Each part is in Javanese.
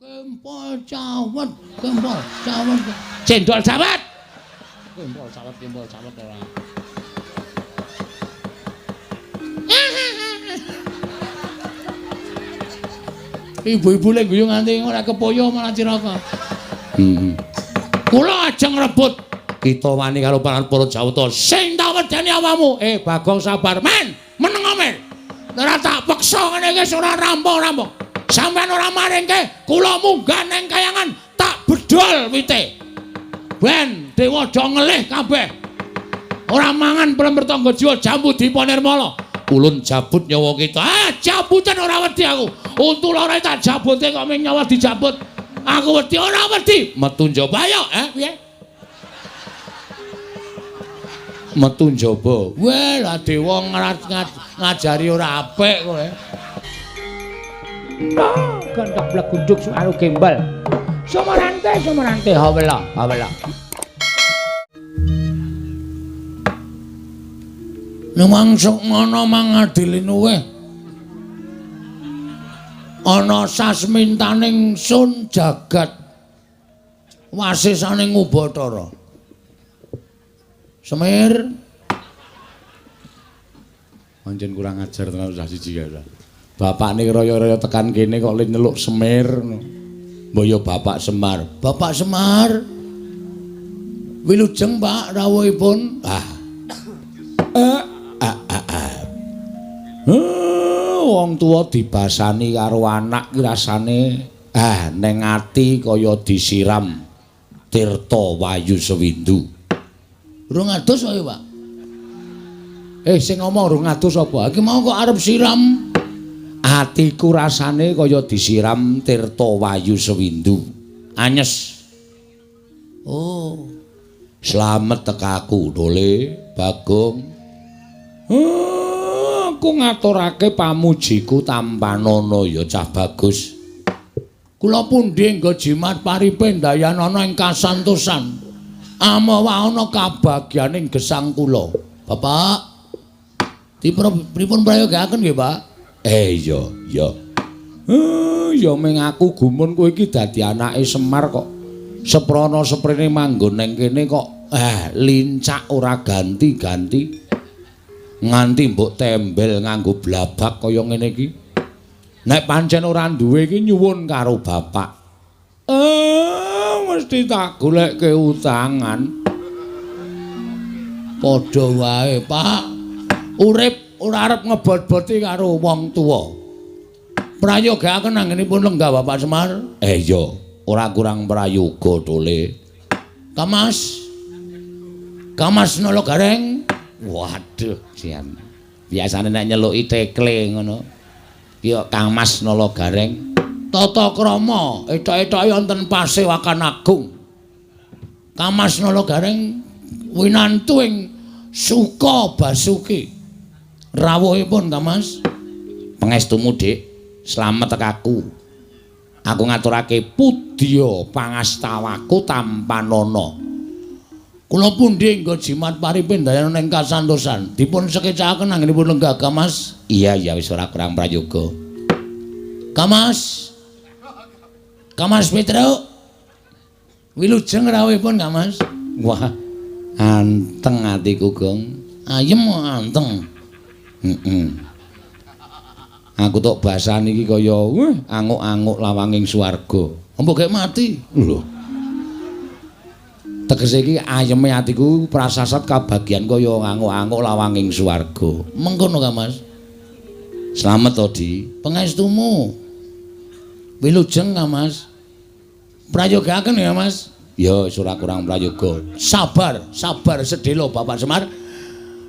Gempol cawet, gempol cawet. Cendol cawet. Gempol cawet, gempol cawet ora. Ibu-ibu lek guyu nganti ora kepoyo malah cilaka. Heeh. Kula ajeng rebut kita wani karo para Jawata. Sing tak wedeni awakmu. Bagong sabar, men. Meneng men. Ora tak peksa ngene iki ora rampung-rampung. Sampeyan ora maringke, kula munggah neng kayangan tak bedol wite. Ben dewa do ngelih kabeh. Ora mangan plember tangga jiwa jambu dipa nirmala. Ulun jabut nyawa kita. Ah, jabutan ora wedi aku. Untu loro tak jabute kok ming nyawa dijabut. Aku wedi ora wedi. Metu njaba ayo, piye? Metu njaba. Weh, lah dewa ngajari ora apik kowe. Gendhok blegunduk suaru gembel. Sumarante, sumarante hawela, hawela. Nemang sukmana mangadili luweh. Ana sasmintaning sun jagat wasisaning Ubathara. Semir. Pancen kurang ajar tenan cah siji kae. Bapakne raya-raya tekan kene kok le nyeluk Semir. Mbok ya Bapak Semar. Bapak Semar. Wilujeng Pak rawuhipun. Ah. Wong tuwa dibasani karo anak ki rasane neng ati kaya disiram tirta wayu sewindu. Rung adus ayo, Pak. Sing ngomong rung adus apa? Iki mau kok arep siram. Atiku rasane kaya disiram tirta wayu sewindu. Anyes. Oh. Slamet tekaku dole, Bagong. Aku ngaturake pamujiku tampanana ya cah bagus. Kula pundi nggo jimat paripe ndayanana ing kasantosan. Amawa ana kabagyaning gesang kula. Bapak, pripun prayogaaken nggih, Pak? Iya, iya. Ya ming aku gumun kowe iki dadi anake Semar kok. Seprana seprene manggon neng kene kok lincak ora ganti-ganti. Nganti mbok tembel nganggo blabak kaya ngene iki. Nek pancen ora duwe iki nyuwun karo bapak. Mesti tak golekke utangan. Padha wae, Pak. Urip ora arep ngebot-boti karo wong tuwa. Prayogaaken anggenipun lenggah Bapak Semar. Iya, ora kurang prayoga tole. Kamas. Kamas Nala Gareng. Waduh, sian. Biasane nek nyeluki tekle ngono. Ki kok Kang Mas Nala Gareng. Tata krama etok-etoke wonten Pasewakan Agung. Kang Mas Nala Gareng winantu ing Suka Basuki. Rawuhipun Kang Mas. Pangestumu, Dik. Slamet tekaku. Aku ngaturake pudya pangastawaku tampanana. Kula pundi nggo jimat paripe ndayana ing kasantosan. Dipun sekecakaken anggenipun lenggah Kang Mas. Iya, iya wis ora kurang prayoga. Kang Mas. Kang Mas Petruk. Wilujeng rawuhipun Kang Mas. Wah, anteng atiku, Gong. Ayem anteng. Heeh. Aku tok basani iki kaya anguk-anguk lawanging swarga. Mbok gek mati. Lho. Tegese iki ayeme atiku prasasat kabagian kaya anguk-anguk lawanging swarga. Mengkono Kang Mas. Slamet to, Di. Pangestumu. Wilujeng Kang Mas. Prayogaaken ya, Mas. Ya, wis ora kurang prayoga. Sabar, sabar sedhela Bapak Semar.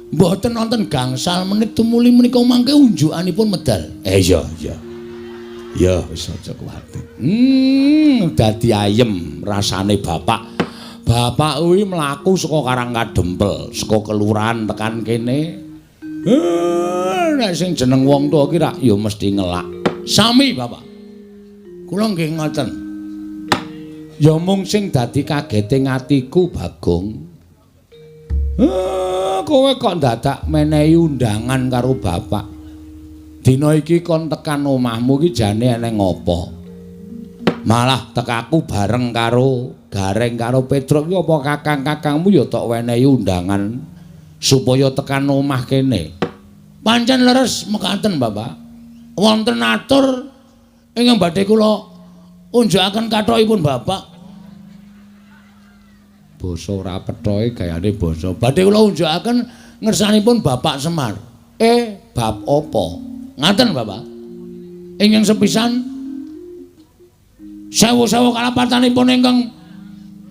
Mboten wonten gangsal menit tumuli menika mangke unjukanipun medal. Iya, iya. Ya, wis aja kuwatir. Dadi ayem rasane bapak. Bapak kuwi mlaku saka Karang Kadempel, saka kelurahan tekan kene. Nek sing jeneng wong tuwa ki rak ya mesti ngelak. Sami, Bapak. Kula nggih ngoten. Ya mung sing dadi kagete atiku, Bagong. Kowe kok dadak menehi undangan karo bapak. Dina iki kon tekan omahmu ki jane eneng apa? Malah tekaku bareng karo Gareng karo Petruk iki apa kakang-kakangmu ya tok wenehi undangan supaya tekan omah kene. Pancen leres mekaten, Bapak. Wonten atur ingkang badhe kula unjukaken kathokipun Bapak. Basa ora pethoke gayane basa. Badhe kula unjukaken ngersanipun Bapak Semar. Bab apa? Ngaten, Bapak. Ingkang sepisan sewu-sewu kalapatanipun ingkang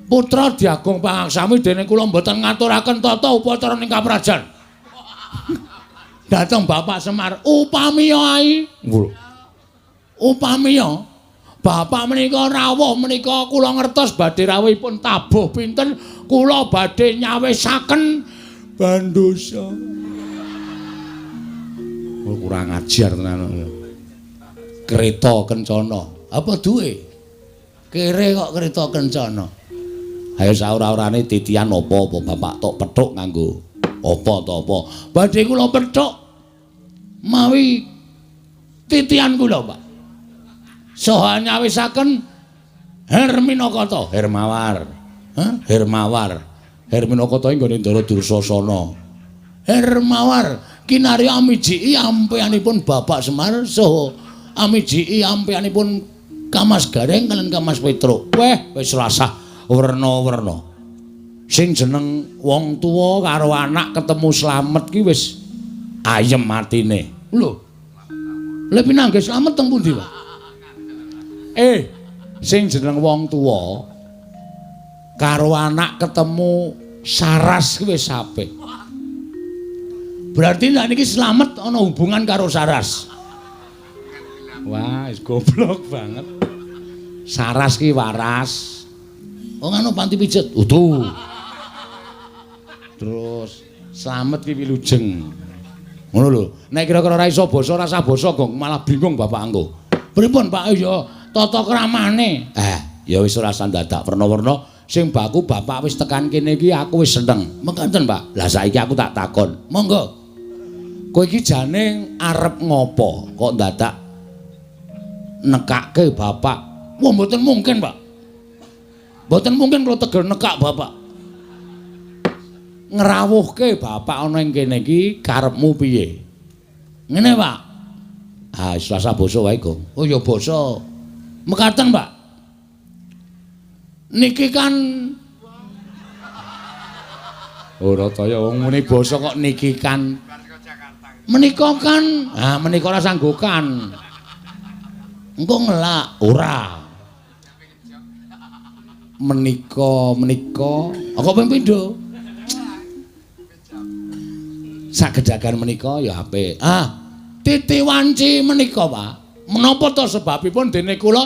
putra Diagung Pangaksami dene kula mboten ngaturaken tata upacara ing kaprajan. Dhateng Bapak Semar, upamiya ai. Upamiya Bapak menika rawuh menika kula ngertos badhe rawuhipun tabuh pinten, kula badhe nyawisaken bandosa. Oh, kurang ajar tenan. Kereta kencana. Apa duwe? Kere kok kereta kencana. Ayo saura-urane titian apa-apa Bapak tok pethuk nganggo apa to apa. Badhe kula pethuk mawi titian kula, Pak. Saha nyawisaken Herminakata, Hermawar. Hah? Hermawar. Herminakata nggone Ndara Dursasana. Hermawar kinarya amijiki ampeyanipun Bapak Semar saha amijiki ampeyanipun Kamas Gareng kaliyan Kamas Petruk. Weh, wis rasah werna-werna. Sing jeneng wong tuwa karo anak ketemu slamet ki wis ayem atine. Lho. Lha pinanggih slamet teng pundi, Pak? Sing jeneng wong tuwa karo anak ketemu saras ki wis apik. Berarti nek niki slamet ana hubungan karo saras. Wah, wis goblok banget. Saras ki waras. Oh, ngono panti pijet. Utuh. Terus slamet ki wilujeng. Ngono lho. Nek kira-kira ora iso basa, ora usah basa, Gong, malah bingung bapak engko. Pripun, Pak? Ya tata kramane. Ya wis ora usah dadak werna-werna. Sing baku bapak wis tekan kene iki aku wis seneng. Mekaten, Pak. Lah saiki aku tak takon. Monggo. Kowe iki jane arep ngopo kok dadak nekake bapak? Wah, mboten mungkin, Pak. Mboten mungkin kula tegel nekak bapak. Ngrawuhke bapak ana ing kene iki karepmu piye? Ngene, Pak. Ah, wis rasa basa wae, Gong. Oh ya basa. Mekaten, Pak. Niki kan ora kaya wong muni basa kok niki kan. Menika kan, ah menika ora sanggukan. Engko ngelak. Ora. Menika menika kok ping pindho? Sagedagan menika ya apik. Ah, titi wanci menika, Pak. Menapa to sebabipun dene kula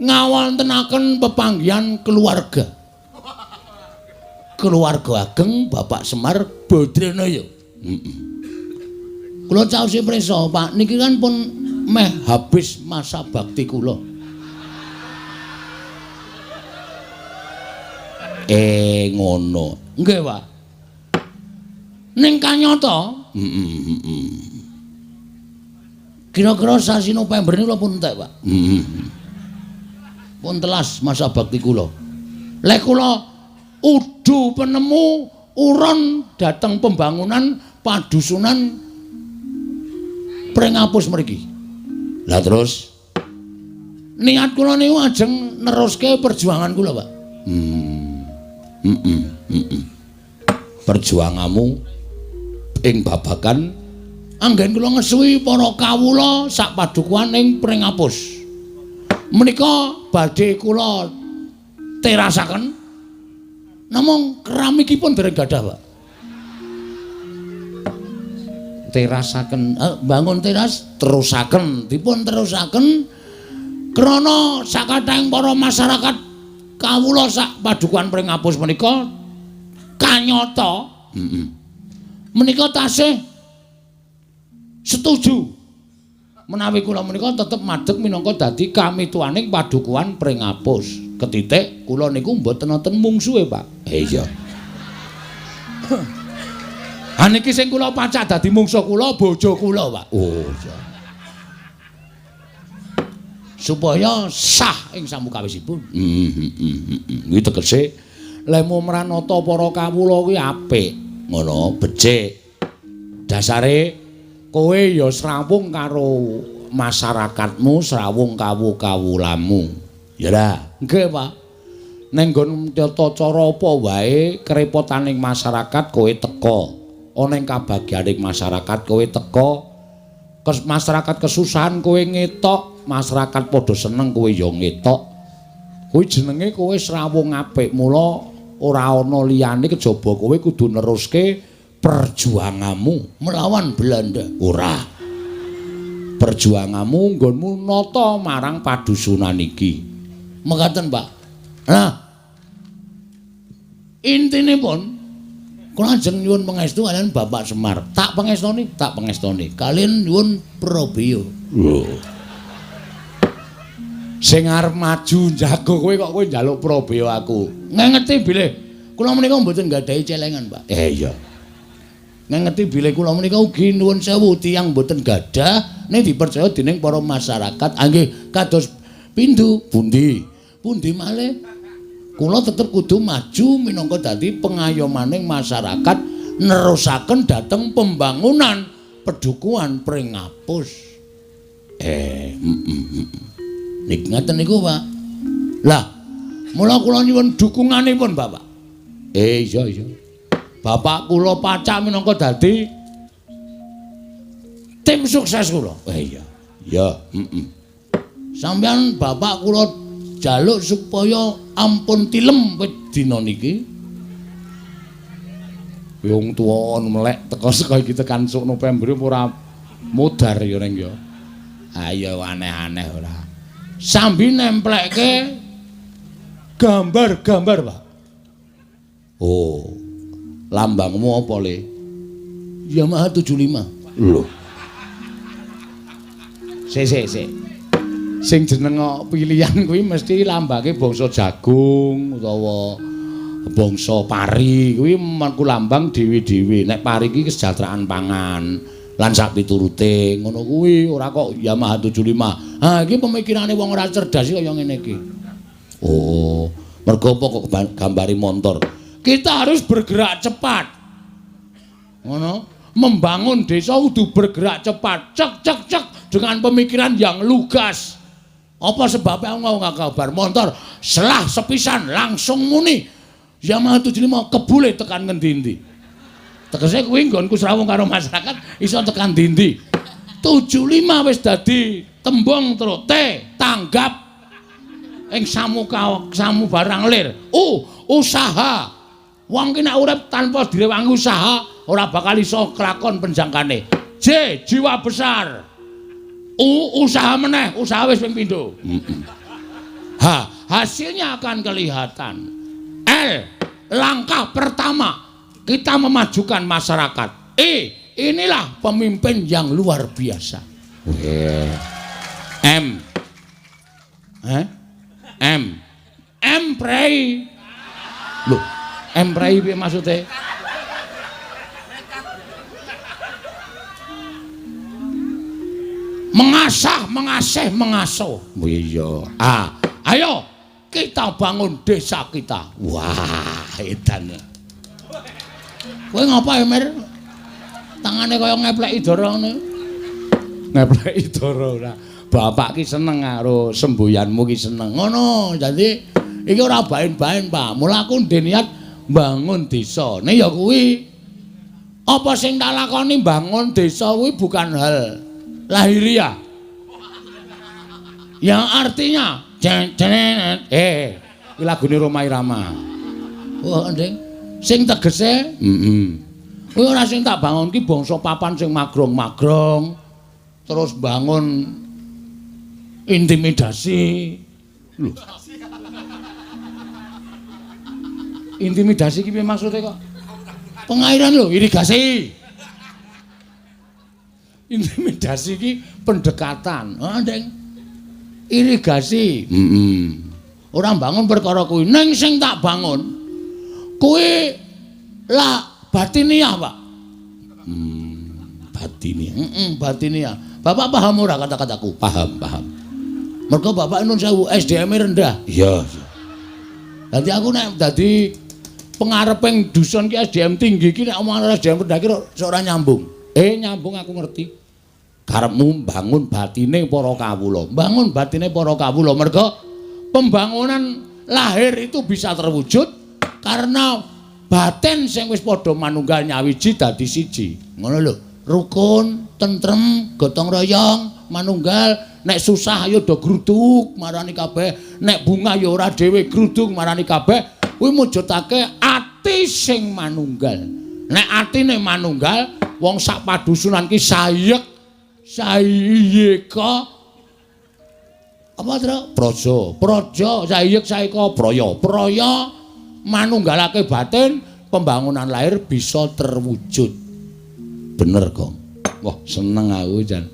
ngawontenaken pepanggihan keluarga. Keluarga ageng Bapak Semar Badranaya. Heeh. Kula caosi prisa, Pak, niki kan pun meh habis masa bakti kula. Ngono. Nggih, Pak. Ning kanyata, Kira-kira sasi November niku pun entek, Pak. Pun telas masa bakti kula. Lek kula udu penemu uron dateng pembangunan padusunan Pringapus mriki. Lah terus niat kula niku ajeng neruske perjuangan kula, Pak. Perjuanganmu ing babagan anggen kula ngesuwi para kawula sak padukuhan ing Pringapus. Menika badhe kula terasaken namung keramikipun dereng gadah, Pak. Terasaken, bangun teras terusaken, dipun terusaken krana sakathahing para masyarakat kawula sak padukuhan Pringapus menika kanyata. Menika tasih setuju menawi kula menika tetep madeg minangka dadi kamituwaning padukuhan Pringapus. Ketitik kula niku mboten wonten mungsuhe, Pak. Iya. Ha niki sing kula pacak dadi mungsuh kula bojo kula, Pak. Oh, iya. Supaya sah ing samukawisipun. Kuwi tegese lemu mranata para kawula kuwi apik, ngono, becik. Dasare kowe ya srawung karo masyarakatmu, srawung kawu-kawulamu. Ya ra? Nggih, Pak. Ning nggon tata cara apa wae kerepotaning masyarakat kowe teka. Ana ing kabagyaning masyarakat kowe teka. Masyarakat kesusahan kowe ngetok, masyarakat padha seneng kowe ya ngetok. Kuwi jenenge kowe srawung apik, mula ora ana liyane kejaba kowe kudu neruske perjuanganmu melawan Belanda. Ora. Perjuanganmu nggonmu nata marang padusunan iki. Mekaten, Pak. Nah, intinipun kula ajeng nyuwun pangestu kaliyan Bapak Semar. Tak pangestoni, tak pangestoni. Kaliyan nyuwun probeo. Lho. Sing arep maju njago kowe kok kowe njaluk probeo aku. Ngengeti bilih kula menika mboten nggadahi celengan, Pak. Iya. Ngengeti bilih kula menika ugi nuwun sewu tiyang mboten gadah ning dipercaya dening para masyarakat. Nggih, kados pindho pundi? Pundi malih? Kula tetep kudu maju minangka dadi pengayomaning masyarakat nerusaken dhateng pembangunan pedukuhan Pringapus. Niki ngaten niku, Pak. Lah, mula kula nyuwun dukunganipun, Bapak. Iya, iya. Bapak kula pacak minangka dadi tim sukses kula. Iya. Ya, Sampeyan bapak kula jaluk supaya ampun tilem wit dina niki. Wong tuwa melek teko saka iki tekan sok November ora modar ya reng ya. Ayo aneh-aneh ora. Sambi nemplekke gambar-gambar, Pak. Oh. Lambangmu apa, Le? Yamaha 75. Lho. Sik sik sik. Sing jeneng pilihan kuwi mesti lambange bangsa jagung utawa bangsa pari. Kuwi mengku lambang dhewe-dhewe. Nek pari iki kesejahteraan pangan lan sak piturute ngono kuwi, ora kok Yamaha 75. Ha iki pemikirane wong ora cerdas iki kaya ngene iki. Oh, mergo apa kok gambari montor? Kita harus bergerak cepat. Ngono, membangun desa kudu bergerak cepat. Cek cek cek dengan pemikiran yang lugas. Apa sebabnya aku ngomong kabar motor selah sepisan langsung muni Yamaha 75 kebule tekan ngendi-endi. Tegese kuwi nggonku srawung karo masyarakat iso tekan ndi-ndi. 75 wis dadi tembung terus T tanggap ing samu samu barang lir. U usaha. Wong ki nek urip tanpa direwangi usaha ora bakal iso kelakon penjangkane. J jiwa besar. U usaha meneh, usaha wis ping pindho. H hasilnya akan kelihatan. L langkah pertama kita memajukan masyarakat. E inilah pemimpin yang luar biasa. M M M prei. Loh, M prei piye maksude? Mengasah, mengasih, mengasuh. Iya. A ayo kita bangun desa kita. Wah, edan. Kowe ngapa ya, Mir? Tangane kaya ngepleki dara ngene. Ngepleki dara ora. Bapak ki seneng karo semboyanmu ki seneng. Ngono, dadi iki ora baen-baen, Pak. Mula aku ndek niat bangun desa. Nek ya kuwi apa sing tak lakoni bangun desa kuwi bukan hal lahiriah. Yang artinya iki lagune Rhoma Irama. Oh, nding. Sing tegese, kuwi ora sing tak bangun ki bangsa papan sing magrong-magrong, terus bangun intimidasi. Lho. Intimidasi ki piye maksude kok? Pengairan lho, irigasi. Intimidasi ki pendekatan. Ah, nding. Irigasi. Ora bangun perkara kuwi. Ning sing tak bangun kuwi lah batiniah, Pak. Batiniah. Batiniah. Bapak paham ora kata-kataku? Paham, paham. Mergo bapak nun sewu SDM rendah. Iya. Dadi aku nek dadi pengareping dusun ki SDM tinggi ki nek omongan SDM rendah ki ora nyambung. Nyambung aku ngerti. Karepmu bangun batine para kawula. Bangun batine para kawula mergo pembangunan lahir itu bisa terwujud karena batin sing wis padha manunggal nyawiji dadi siji. Ngono lho. Rukun, tentrem, gotong royong, manunggal. Nek susah ayo do gruduk marani kabeh, nek bunga ya ora dhewe gruduk marani kabeh. Kuwi mujudake ati sing manunggal. Nek atine manunggal, wong sak padusunan ki sayek sayeka apa Tru? Praja, praja sayek saeka praya. Praya manunggalake batin, pembangunan lahir bisa terwujud. Bener, Gong. Wah, seneng aku jan.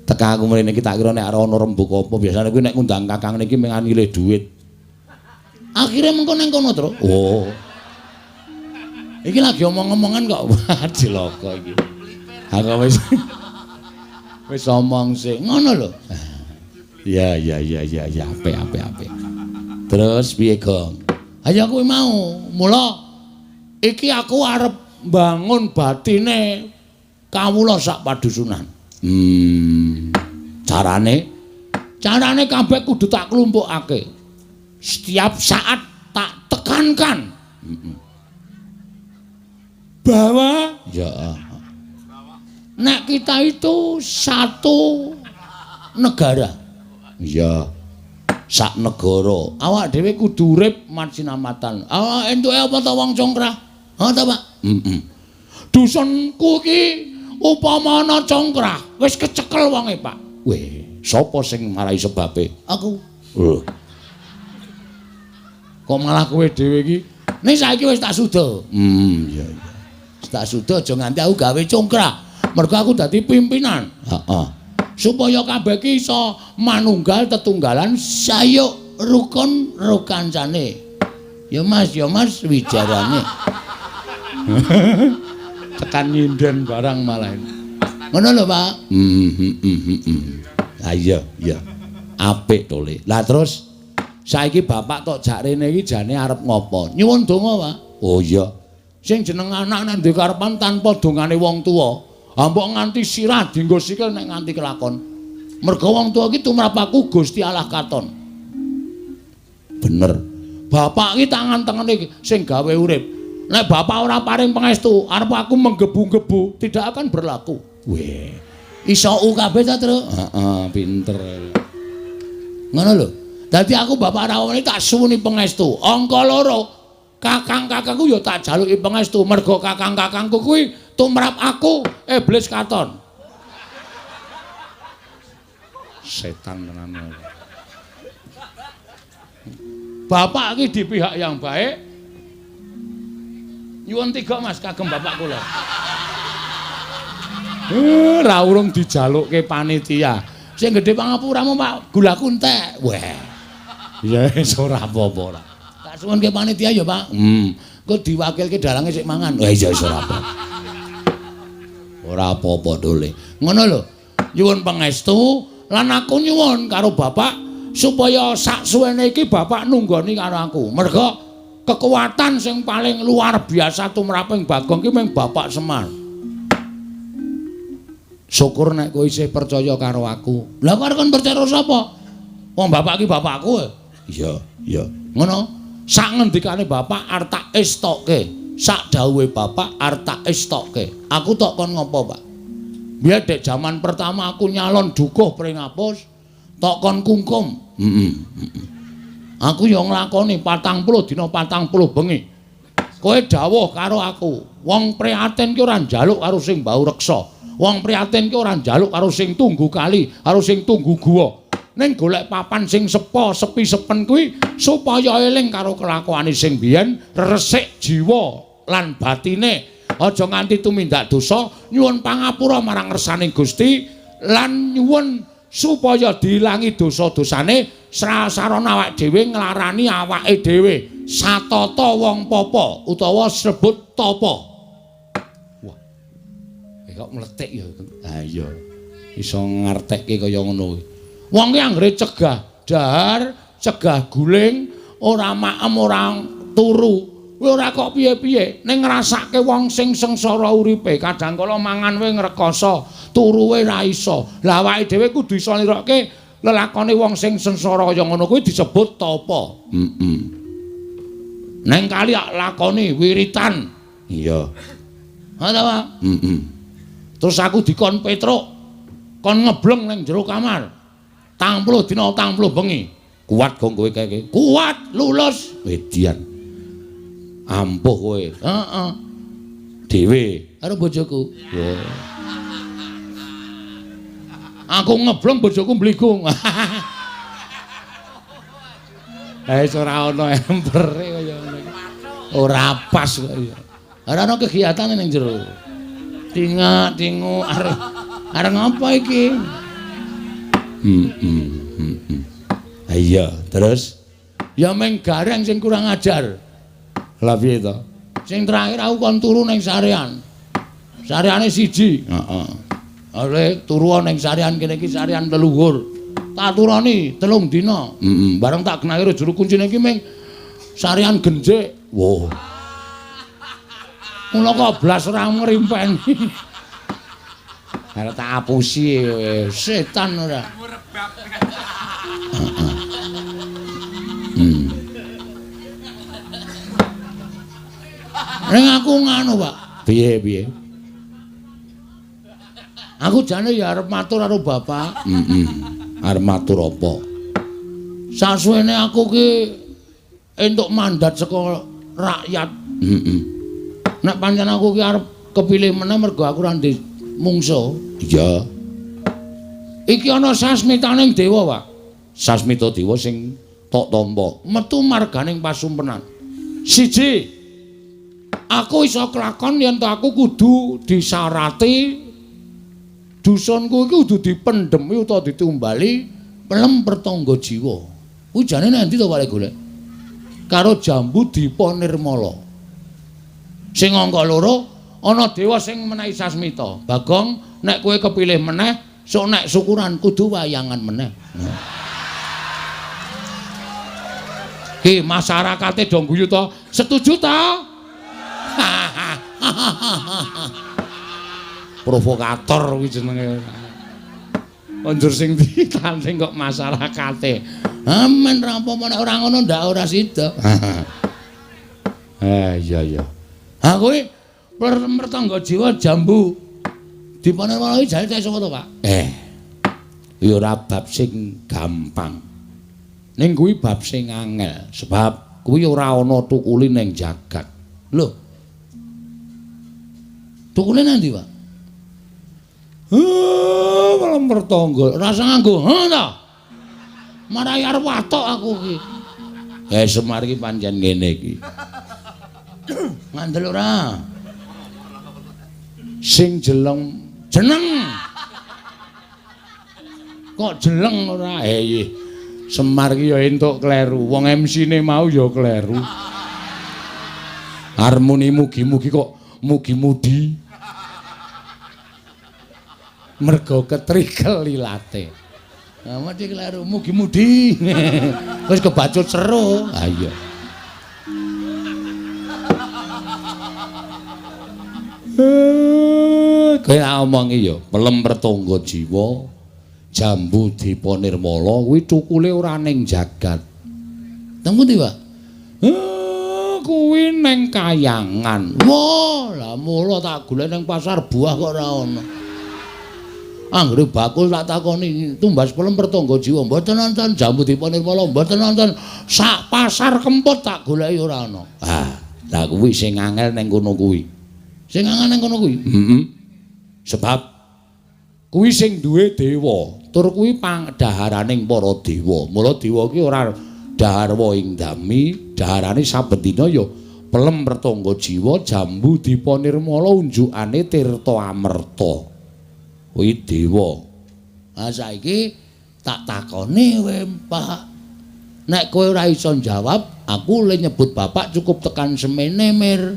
Teka aku mrene iki tak kira nek ana rembug apa, biasane kuwi nek ngundang kakang niki mung nyilih dhuwit. Akhire mengko nang kono, Tru. Oh. Iki lagi omong-omongan kok. Wah, cilaka iki. Aku wis wis omong sik. Ngono lho. Ya ya ya ya ya, apik apik apik. Terus piye, Gong? Ayo kuwi mau. Mula iki aku arep mbangun batine kawula sak padusunan. Carane kabeh kudu tak klumpukake. Setiap saat tak tekankan. Bahwa ya nek kita itu satu negara. Iya. Sak negara. Awak dhewe kudu urip masinamatan. Awak entuke apa ta wong congkrah? Ha ta, Pak? Heeh. Dusunku iki upama ana congkrah, wis kecekel wonge, Pak. Weh, sapa sing marai sebabe? Aku. Lho. Kok malah kowe dhewe iki? Ning saiki wis tak suda. Iya iya. Wis tak suda aja nganti aku gawe congkrah. Mergo aku dadi pimpinan. Heeh. Supaya kabeh iki iso manunggal tetunggalan sayuk rukun rukancane. Ya Mas wijarane. Tekan nyinden barang malah. Ngono lho, Pak. Ha iya, iya. Apik to, Le. Lah terus saiki bapak tok jak rene iki jane arep ngopo? Nyuwun donga, Pak. Oh iya. Sing jeneng anak nek duwe karepan tanpa dongane wong tuwa, mbok nganti sirah dienggo sikil nek nganti kelakon. Mergo wong tuwa iki tumrap aku Gusti Allah katon. Bener. Bapak iki tangan tengene sing gawe urip. Nek bapak ora paring pangestu, arep aku menggebu-gebu tidak akan berlaku. Weh. Iso u kabeh ta, Tru? Heeh, pinter. Ngono lho. Dadi aku bapak rawuh tak suwuni pangestu. Angka loro, kakang-kakangku ya tak jaluki pangestu mergo kakang-kakangku kuwi tumrap aku iblis katon. Setan tenan. Bapak iki di pihak yang baik. Nyuwun tiga Mas kagem bapak kula. Ra urung dijalukke panitia. Sing gedhe pangapuramu Pak, gulaku entek. Weh. Ya wis ora apa-apa ora. Tak suwunke panitia ya, Pak. Engko diwakilke dalange sik mangan. Wah iya wis ora apa. Ora apa-apa dole. Ngono lho. Nyuwun pangestu lan aku nyuwun karo bapak supaya sak suwene iki bapak nunggoni karo aku. Mergo kekuatan sing paling luar biasa tumraping Bagong ki mung Bapak Semar. Syukur nek kowe isih percaya karo aku. Lah kok arep kon percaya karo sapa? Wong bapak ki bapakku. Iya, iya. Ngono. Sak ngendikane bapak arep tak estoke. Sak dawuhe bapak arep tak estoke. Aku tok kon ngopo, Pak? Biyen dek jaman pertama aku nyalon dukuh Pringapus, tok kon kungkum. Heeh. Aku ya nglakoni 40 dina 40 bengi. Kowe dawuh karo aku, wong prihatin ki ora njaluk karo sing bau reksa. Wong prihatin ki ora njaluk karo sing tunggu kali, karo sing tunggu guwa. Ning golek papan sing sepo, sepi sepen kuwi supaya eling karo kelakuane sing biyen, resik jiwa lan batine. Aja nganti tumindak dosa, nyuwun pangapura marang ngersaning Gusti lan nyuwun supaya diilangi dosa-dosane sarana awake dhewe nglarani awake dhewe satata wong papa utawa sebut tapa. Wah. Kok mletik ya. Ha iya. Iso ngartekke kaya ngono kuwi. Wong ki anggere cegah dahar, cegah guling, ora maem, ora turu. Kowe ora kok piye-piye, ning ngrasake wong sing sengsara uripe, kadang kala mangan wae ngrekoso, turu wae ra iso. Lah awake dhewe kudu iso nirokke lelakone wong sing sengsara kaya ngono kuwi disebut tapa. Heeh. Neng kali lakoni wiritan. Iya. Ha ta, Pak? Heeh. Terus aku dikon Petruk, kon ngebleng ning jero kamar. 40 dina 40 bengi. Kuat gong kowe kae? Kuat, lulus. Edian. Ampuh kowe. Heeh. Dhewe karo bojoku. Wah. Aku ngebleng bojoku mbligung. Eh ora ana empere kaya ngono iki. Ora pas kok ya. Ora ana kegiatan ning jero. Tingak-tingu arep ngapa iki? Iya, terus ya meng gareng sing kurang ajar. Lah piye to? Sing terakhir aku kon turu ning sarean. Sareane siji. Heeh. Ale turu ning sarean kene iki sarean leluhur. Tak turoni 3 dina. Heeh. Bareng tak genake juru kuncine iki meng sarean genjik. Wah. Mula kok blas ora ngrimpeni. Arep tak apusi setan ora. Ning aku nganu, Pak. Piye piye? Aku jane ya arep matur karo bapak. Heeh. Arep matur apa? Sasuwene aku ki entuk mandat saka rakyat. Heeh. Nek pancen aku ki arep kepilih meneh mergo aku ora ndek mungsuh. Iya. Iki ana sasmitaning dewa, Pak. Sasmita dewa sing tok tampa metu marganing pasumpenan. Siji, aku iso kelakon yen to aku kudu disarati dusunku iki kudu dipendhemi utawa ditumbali pelem pertangga jiwa. Kuwi jane nang endi to Pak golek? Karo jambu Dipa Nirmala. Sing angka 2 ana dewa sing menehi sasmita. Bagong, nek kowe kepilih meneh, sok nek syukuran kudu wayangan meneh. Ki masyarakate do guyu to? Setuju ta? Provokator kuwi jenenge. Njur sing ditanding kok masyarakate. Amen ra apa-apa nek ora ngono ndak ora sida. Iya iya. Ha kuwi mertangga jiwa jambu Dipa Nirmala iki jane cek sapa to, Pak? Ya ora bab sing gampang. Ning kuwi bab sing angel, sebab kuwi ora ana tukuli ning jagat. Lho. Tukule nang ndi, Pak? Malah mertangga. Rasa nganggo, ha ta? Marai arep watok aku iki. Semar iki pancen ngene iki. Ngandel ora? Sing jeleng jeneng. Kok jeleng ora? Iya. Semar iki ya entuk kleru. Wong MC-ne mau ya kleru. Harmoni mugi-mugi kok mugi-mudi. Mergo ketrikel ilate. Nah, mesti kleru mugi-mudi. Wis kebacut seru. Ha iya. Kowe tak omongi ya, pelem pertangga jiwa, jambu Dipa Nirmala kuwi cukule ora ning jagat. Teng pundi, Pak? Kuwi ning kayangan. Wah, lah mula tak golek ning pasar buah kok ora ana. Anggere bakul tak takoni tumbas pelem pertangga jiwa mboten nonton jambu Dipa Nirmala mboten nonton sak pasar Kemput tak goleki ora ana. Ah, lah kuwi sing angel ning kono kuwi. Sing angel ning kono kuwi? Heeh. Sebab kuwi sing duwe dewa, tur kuwi pangdaharaning para dewa. Mula dewa ki ora daharwa ing dami, daharane saben dina ya pelem pertangga jiwa jambu Dipa Nirmala unjukane tirta amerta. Kuwi dewa. Ha saiki tak takoni kowe, Pak. Nek kowe ora iso njawab, aku le nyebut bapak cukup tekan semene, Mir.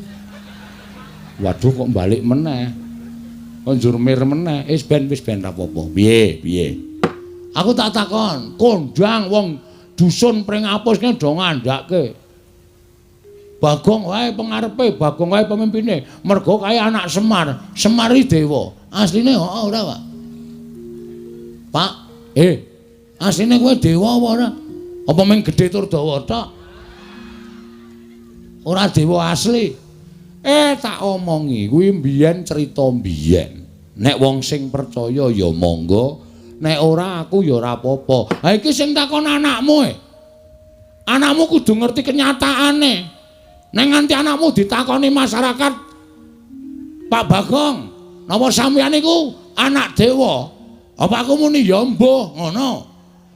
Waduh kok balik meneh. Kok njur mir meneh. Wis ben ra apa-apa. Piye, piye? Aku tak takon, kondang wong dusun Pringapus ki do ngandhake. Bagong wae pengarepe, Bagong wae pemimpine. Mergo kae anak Semar, Semar iki dewa. Asline heeh ora, Pak? Pak, asline kowe dewa apa ora? Apa mung gedhe tur dawa tok? Ora dewa asli. Tak omongi, kuwi mbiyen crita mbiyen. Nek wong sing percaya ya monggo, nek ora aku ya ora apa-apa. Ha iki sing takon anakmu e. Anakmu kudu ngerti kenyataane. Nek nganti anakmu ditakoni masyarakat, Pak Bagong, napa sampeyan niku anak dewa? Apa aku muni ya mbuh ngono.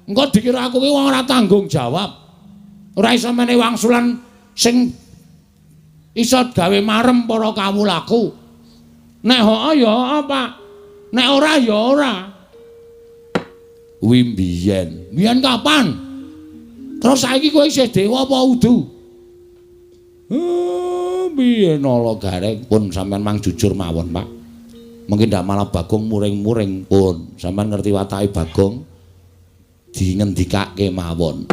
Engko dikira aku ki wong ora tanggung jawab. Ora iso menehi wangsulan sing iso gawe marem para kawulaku. Nek heeh ya heeh, Pak. Nek ora ya ora. Kuwi mbiyen. Mbiyen kapan? Terus saiki kowe isih dewa apa udu? Mbiyen ala gareng pun sampean mang jujur mawon, Pak. Mungkin ndak malah Bagong muring-muring pun. Sampean ngerti watake Bagong dingendikake mawon.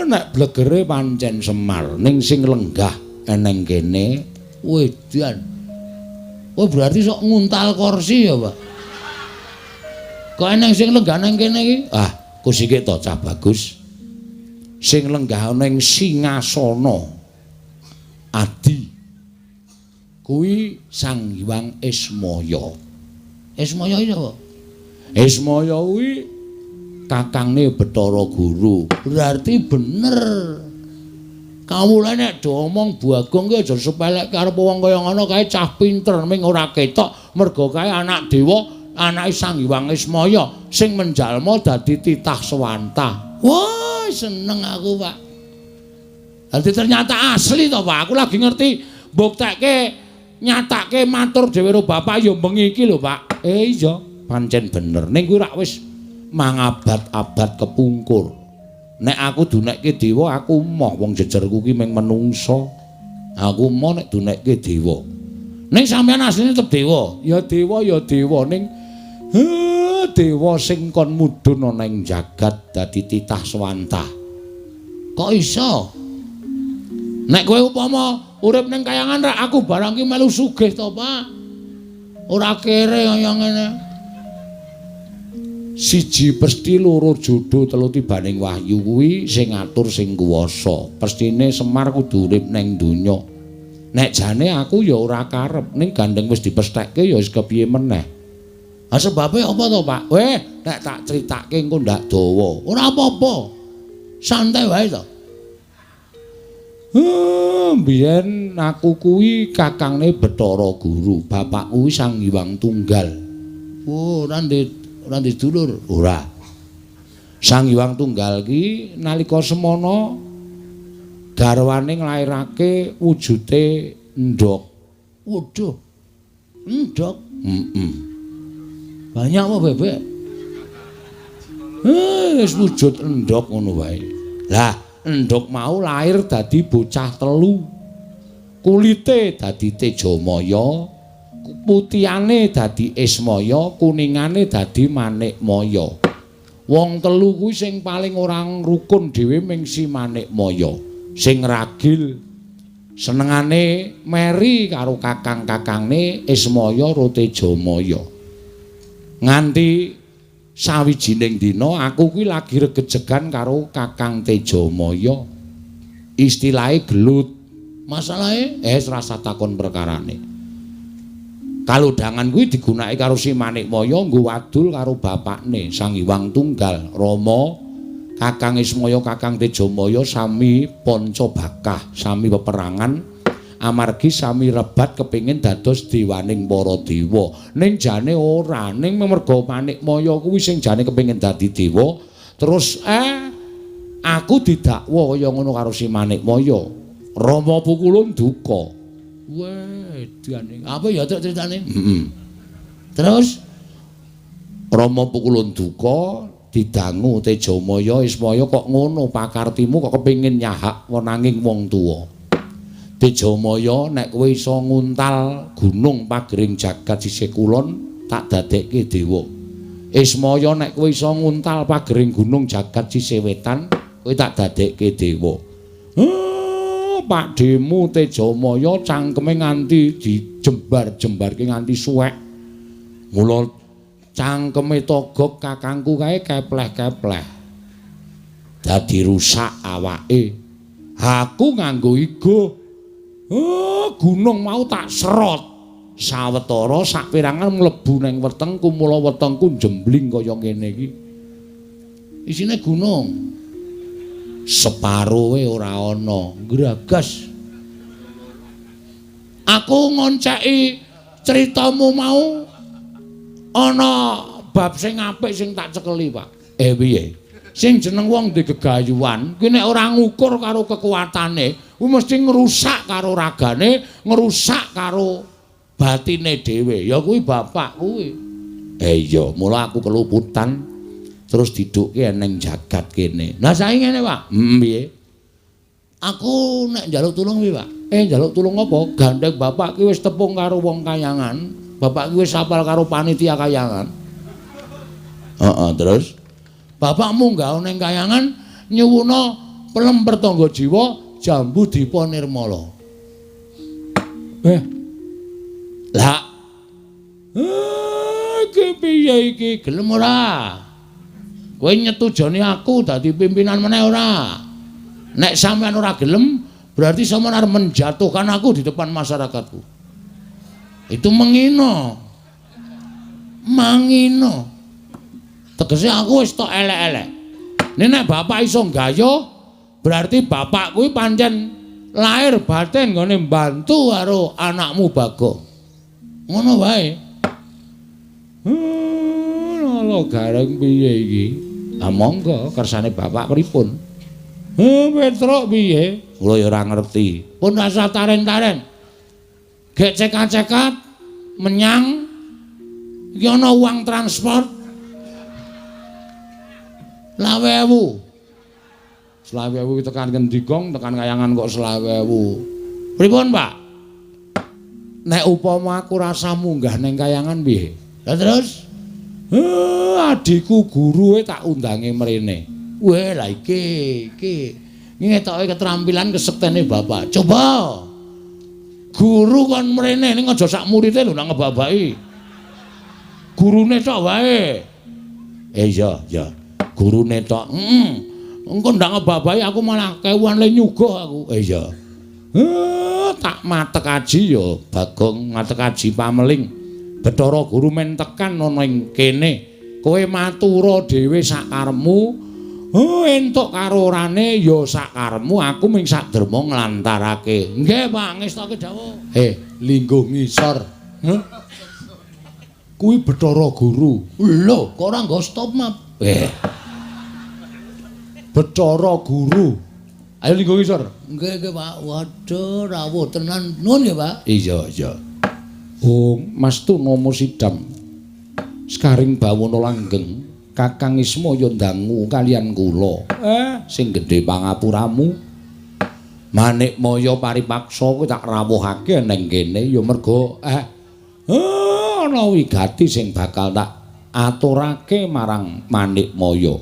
Nek blegere pancen Semar ning sing lenggah eneng kene wedan. Oh berarti sok nguntal kursi ya, Pak. Kok eneng sing lenggah nang kene iki? Ah, kusike to cah bagus. Sing lenggah ning singasana adi kuwi Sang Hyang Ismaya. Ismaya iki sapa? Ismaya kuwi kakangne Bathara Guru. Berarti bener. Kawula nek do omong Bagong ki aja sepelekke arep wong kaya ngono kae cah pinter ming ora ketok mergo kae anak dewa, anake Sang Hyang Ismaya sing menjalma dadi titah swantah. Wah, seneng aku, Pak. Dadi ternyata asli to, Pak. Aku lagi ngerti mbuktekke nyatake matur dhewe karo bapak ya bengi iki lho, Pak. Iya, pancen bener. Ning kuwi rak wis mangabad-abad kepungkur. Nek aku dunekke dewa aku moh wong jejerku ki mung menungsa. Aku moh nek dunekke dewa. Ning sampeyan asline tetep dewa. Ya dewa ya dewa ning dewa sing kon mudhun ana ing jagat dadi titah swantah. Kok iso? Nek kowe upama urip ning kayangan rak aku barang ki melu sugih to, Pak. Ora kere kaya ngene. Siji pesti loro jodo telu tibaning wahyu kuwi sing ngatur sing kuwasa. Pestine Semar kudu urip ning donya. Nek jane aku ya ora karep, ning gandeng wis dipesthekke ya wis kepiye meneh. Ha sebabe apa to, Pak? Weh, nek tak critake engko ndak dawa. Ora apa-apa. Santai wae to. Mbiyen aku kuwi kakangne Bathara Guru, bapakku kuwi Sang Hyang Tunggal. Oh, ora ndek dulur. Ora. Sang Hyang Tunggal ki nalika semana garwane nglairake wujute endhog. Waduh. Endhog? Heeh. Banyak apa bebek? Wis wujud endhog ngono wae. Lah, endhog mau lahir dadi bocah telu. Kulite dadi Tejamaya, putihane dadi Ismaya, kuningane dadi Manikmaya. Wong telu kuwi sing paling ora rukun dhewe ming si Manikmaya. Sing ragil senengane meri karo kakang-kakangne Ismaya ro Tejamaya. Nganti sawijining dina aku kuwi lagi regejegan karo Kakang Tejamaya. Istilahe gelut. Masalahe rasa takon perkarane. Kalodhangan kuwi digunakake karo si Manikmaya nggo wadul karo bapakne Sang Hyang Tunggal Rama. Kakang Ismaya, Kakang Tejamaya sami panca bakah, sami peperangan amargi sami rebat kepingin dados dewaning para dewa. Ning jane ora, ning merga Manikmaya kuwi sing jane kepingin dadi dewa, terus aku didakwa kaya ngono karo si Manikmaya. Rama Pukulun duka. Wedane. Apa ya truk critane? Heeh. Terus Rama Pukulun duka didangu Tejamaya Ismaya kok ngono pakartimu kok kepingin nyahak wenanging wong tuwa. Tejamaya nek kowe iso nguntal gunung pagering jagat sisih kulon tak dadekke dewa. Ismaya nek kowe iso nguntal pagering gunung jagat sisih wetan, kowe tak dadekke dewa. Pakdhemu Tejamaya cangkeme nganti dijembar-jembarke nganti suwek. Mula cangkeme Togog kakangku kae kepleh-kepleh. Dadi rusak awake. Aku nganggo igo. Gunung mau tak serot. Sawetara saperangan mlebu nang wetengku, mula wetengku jembling kaya ngene iki. Isine gunung. Separoe ora ana, gragas. Aku ngonceki critamu mau ana bab sing apik sing tak cekeli, Pak. Piye? Sing jeneng wong ndek gegayuhan, kuwi nek ora ngukur karo kekuatane, kuwi mesti ngrusak karo ragane, ngrusak karo batine dhewe. Ya kuwi bapak kuwi. Iya, mula aku keluputan terus didukke ning jagat kene. Lah saiki ngene, Pak. Piye? Aku nek njaluk tulung piye, Pak? Njaluk tulung apa? Gandeng bapak ki wis tepung karo wong kayangan. Bapak ki wis apal karo panitia kayangan. Heeh, terus bapak munggah ning kayangan nyuwuna pelem pertangga jiwa jambu dipa nirmala. Lah. Iki piye iki? Gelem ora? Kowe nyetujoni aku dadi pimpinan meneh ora? Nek sampean ora gelem, berarti sampean arep menjatuhkan aku di depan masyarakatku. Itu mengino. Mangino. Tegese aku wis tok elek-elek. Nek bapak iso nggayuh, berarti bapak kuwi pancen lahir batin nggone mbantu karo anakmu Bagong. Ngono wae. Lho gareng piye iki? Ah monggo kersane bapak pripun? Petruk piye? Kula ya ora ngerti. Pun rasa taren-taren. Gek cekat-cekat menyang iki ana uang transport 20.000. 20.000 tekan ngendi gong, tekan kayangan kok 20.000. Pripun, Pak? Nek upama aku rasa munggah ning kayangan piye? Lah terus adikku guruwe tak undange mrene. Weh, lah iki iki ngetoke keterampilan kesektene bapak. Coba. Guru kon mrene ning aja sak murite lho nang ngebabaki. Gurune tok wae. Iya, iya. Gurune tok. Heeh. Engko ndak ngebabahi aku malah kewuan le nyuguh aku. Iya. Tak matek aji ya Bagong, matek aji pameling. Bathara Guru men tekan ana ing kene. Kowe matura dhewe sakarepmu. Entuk karo orane ya sakarepmu, aku ming sak derma nglantarake. Nggih, Pak, ngestoke dawuh. Lingguh ngisor. Heh. Kuwi Bathara Guru. Lho, kok ora nggo stop map? Bathara Guru. Ayo lingguh ngisor. Nggih, nggih, Pak. Waduh, rawuh tenan. Nuwun nggih, Pak. Iya, iya. Oh, Mas Tunomo Sidam. Sekaring bawana langgeng, Kakang Ismaya ndangu kalian kula. Sing gedhe pangapuramu. Manikmaya paripaksa kuwi tak rawuhake ning kene ya mergo ana wigati sing bakal tak aturake marang Manikmaya.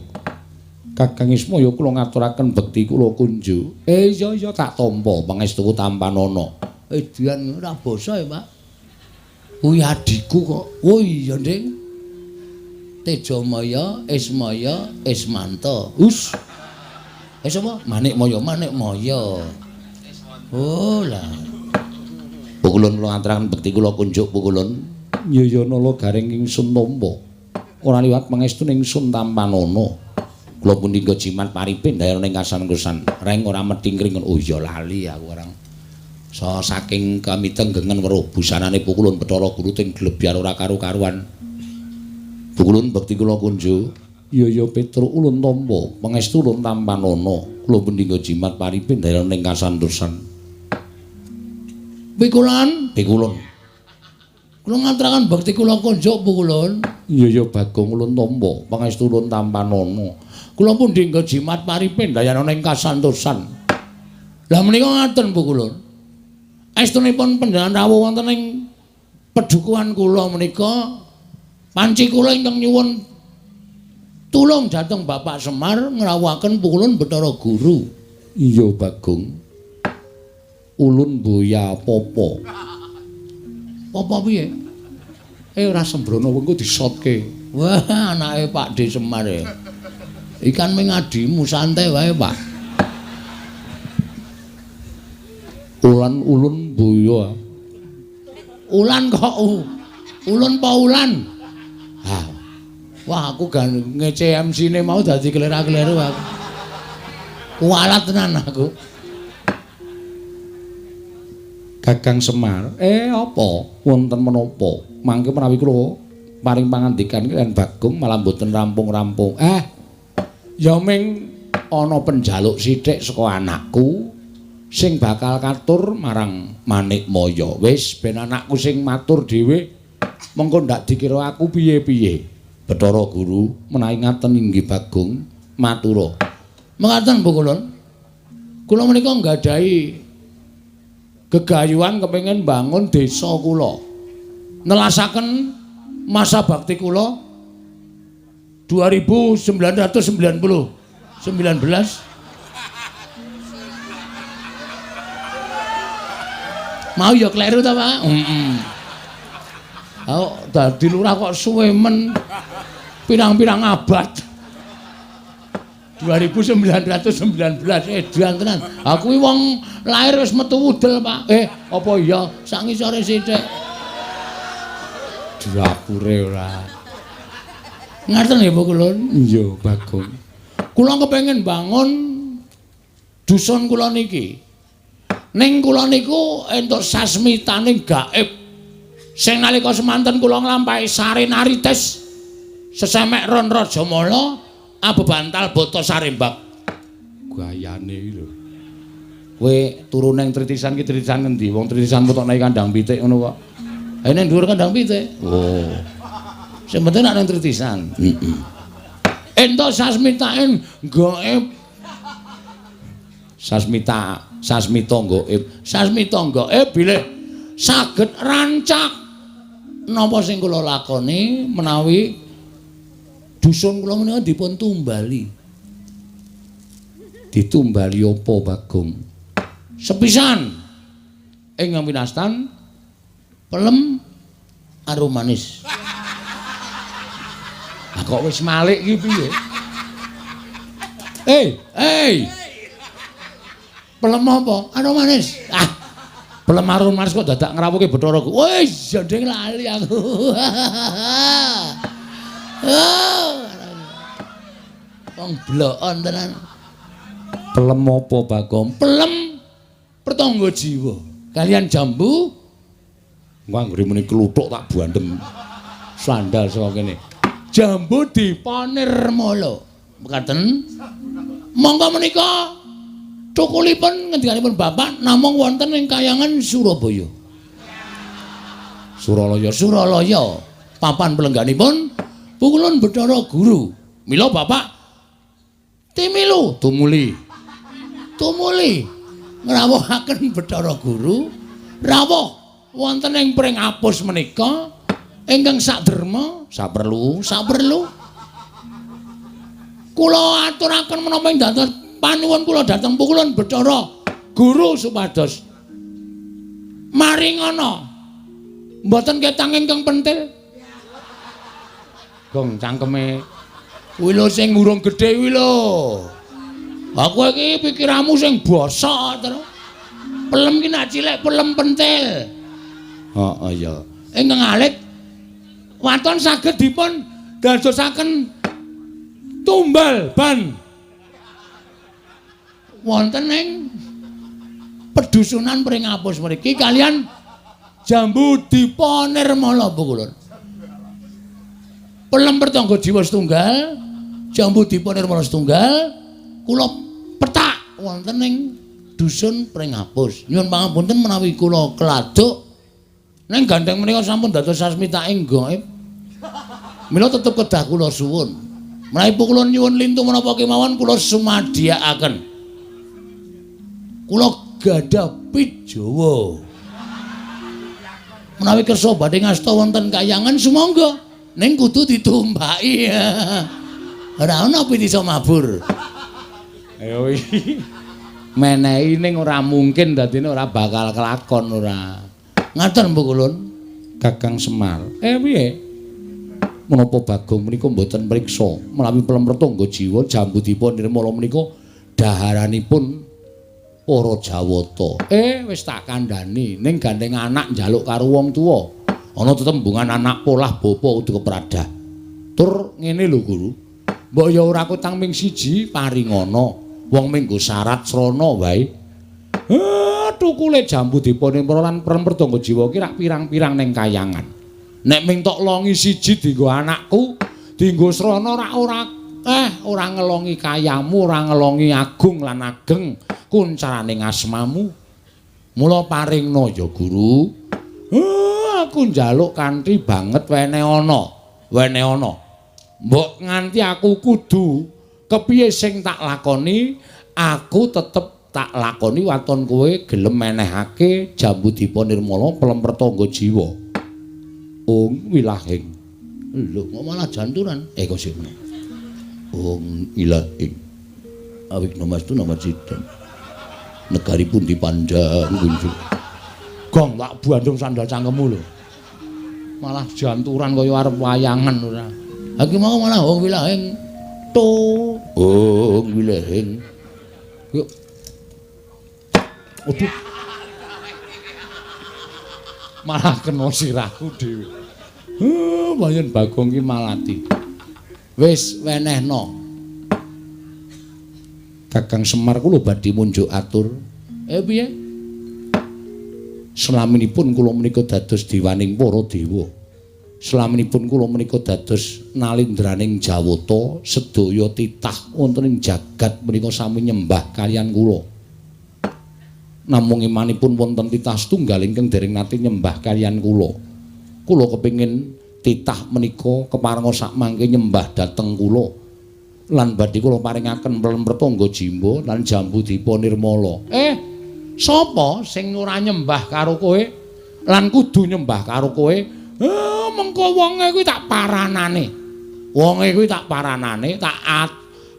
Kakang Ismaya kula ngaturaken bekti kula kunjuk. Iya iya tak tampa pangestuku tampanana. Edian ora basa ya, Pak. Kuwi adhiku kok. Oh iya, Ding. Tejamaya, Ismaya, Ismanta. Us. Sapa? Manikmaya, Manikmaya. Oh lah. Pukulun kula ngaturaken bekti kula kunjuk pukulun. Ya ya nala garing ingsun tampa. Ora liwat pangestu ingsun tampanana. Kula punika jimat paripin dayana ing kasan-kusan. Reng ora methingkring. Oh iya lali aku orang. So saking kamitenggengen weruh busanane pukulun Bathara Guru ting glebyar ora karu-karuan. Pukulun bekti kula kunjuk. Ya ya Petruk ulun tampa, pangestu ulun tampanana. Kula punika jimat paripin dayana ing kasantosan. Pikulun, pikulun. Kula ngaturaken bekti kula kunjuk pukulun. Iya ya Bagong ulun tampa, pangestu ulun tampanana. Kula pundi nggo jimat paripin dayana ing kasantosan. Lah menika ngaten pukulun. Estunipun panjenengan rawuh wonten ing pedukuhan kula menika panci kula ingkang nyuwun Tulung dhateng Bapak Semar ngrawuhaken pukulun Bathara Guru. Iya Bagong. Ulun boya popo. Popo piye? Ora sembrono wengko disotke. Wah, anake Pak D Semar e. Ikan ming adimu santai wae, Pak. Ulan ulun boya. Ulan kok ulun pa ulan? Ha. Wah, aku gan ngece MC-ne mau dadi kelera-keleru aku. Kualat tenan aku. Kakang Semar, apa? Wonten menapa? Mangke menawi kula paring pangandikan kaliyan Bagong malah mboten rampung-rampung. Ya ming ana penjaluk sithik saka anakku sing bakal katur marang Manikmaya. Wis ben anakku sing matur dhewe, mengko ndak dikira aku piye-piye. Bathara Guru menawi ngaten inggih Bagong matura. Mekaten Bu Kulun. Kula menika nggadahi gegayuhan kepengin bangun desa kula. Nelasaken masa bakti kula 2990 19. Mau ya kleru ta, Pak? Heeh. Oh, dadi lurah kok suwe men pirang-pirang abad. 2919 edan tenan. Aku iki wong lahir wis metu wudel, Pak. Apa iya sak ngisore sithik. Dapure ora. Ngaten nggih Bu Kulun? Iya, Bagong. Kula kepengin bangun dusun kula niki. Ning kula niku entuk sasmitane gaib. Sing nalika semanten kula nglampahi sarenarites sesemek ron Rajamala abebantal bata sarembak. Gayane iki lho. Kowe turu ning tritisan ki tritisan ngendi? Wong tritisan metok nek kandang pitik ngono kok. Ha ning dhuwur kandang pitik. Oh. Sing penting nek ning tritisan. Heeh. Entuk sasmitane gaib. Sasmita, sasmita gaib. Sasmita gaib bilih saged rancak napa sing kula lakoni menawi dusun kula menika dipun tumbali. Ditumbali apa, Bagong? Sepisan ingkang winastan pelem arum manis. Lah kok wis malik iki piye? Pelem apa? Arum manis. Ah. Pelem arum manis kok dadak ngrawuhke Bathara Guru. Wis jandeng lali aku. Oh. Wong blokon tenan. Pelem apa, Bagong? Pelem pertangga jiwa. Kalian jambu anggere muni kluthuk tak bandem. Sandal saka kene. Jambu dipanirmala. Mekaten. Monggo menika thukulipun ngendikanipun Bapak namung wonten ing kayangan Surabaya. Suralaya, Suralaya. Papan pelengganipun Pukulun Bathara Guru. Mila Bapak timilu tumuli. Tumuli ngrawuhaken Bathara Guru rawuh wonten ing pring apus menika ingkang saderma saperlu saperlu kula aturaken menapa ing dados panuwun kula dhateng Pukulun Bathara Guru supados maringana mboten ketang ingkang pentil. Gong cangkeme kuwi lho sing urung gedhe kuwi lho. Aku iki pikiranmu sing bosok terus. Pelem ki nak cilik pelem pentil. Heeh iya. Ingkang alit waton saged dipun dadosaken tumbal ban wonten ing pedusunan Pringapus mriki kalian jambu dipanirmala Bu Kulun. Pelem pertangga jiwa setunggal, jambu dipanirmala setunggal, kula petak wonten ing dusun Pringapus. Nyuwun pangapunten menawi kula keladuk ning gandeng menika sampun dados sasmitaing gaib. Mila tetep kedah kula suwun. Menawi kula nyuwun lintu menapa kemawon kula sumadiyakaken. Kula gadah pit Jawa. Menawi kersa badhe ngasta wonten kayangan sumangga ning kudu ditumbaki. Ora ana pit iso mabur. Ayo iki. Menehi ning ora mungkin dadine ora bakal kelakon ora. Ngaten Mbok Ulun. Kakang Semar. Piye? Menapa Bagong menika mboten mriksa menawi pelem Pertangga Jiwa Jambudipa Nirmala menika daharanipun para Jawata. Wis tak kandhani ning gandeng anak njaluk karo wong tuwa. Ana tetembungan anak polah bapa kudu kepradah. Tur ngene lho Guru. Mbok ya ora kutang ming siji paringana. Wong minggo syarat srana wae. Tukule Jambudipa Nirmala lan Pelem Pertangga Jiwa ki rak pirang-pirang ning kayangan. Nek ming tok longi siji dienggo anakku, dienggo srana rak ora ora ngelongi kayamu, ora ngelongi agung lan ageng kuncarane asmamu. Mula paringna ya Guru. Aku njaluk kanthi banget wene ana, wene ana. Mbok nganti aku kudu kepiye sing tak lakoni, aku tetep tak lakoni waton kowe gelem menehake Jambudipa Nirmala Pelem Pertangga Jiwa. Ung wilahing. Lho kok malah janturan? Kok sik. Ung ilahing. Awik namastu namacidam. Negari pun dipandang kunjung. Gong tak bandung sandal cangkemmu lho. Malah janturan kaya arep wayangan ora. Ha iki mau malah ung wilahing. To, ung wilahing. Yuk. Aduh. Malah kena sirahku dhewe. Wayan Bagong ki malati. Wis wenehno. Kakang Semar kula badhe munjuk atur. Piye? Selaminipun kula menika dados dewaning para dewa. Selaminipun kula menika dados nalindraning Jawata, sedaya titah wonten ing jagat menika sami nyembah kaliyan kula. Namung imanipun wonten titah setunggal ingkang dereng nate nyembah kaliyan kula. Kula kepingin titah menika keparenga sakmangke nyembah dhateng kula. Lan badhe kula paringaken Pelem Pertangga Jiwa lan Jambudipa Nirmala. Sapa sing ora nyembah karo kowe lan kudu nyembah karo kowe? Mengko wonge kuwi tak paranane. Wonge kuwi tak paranane, tak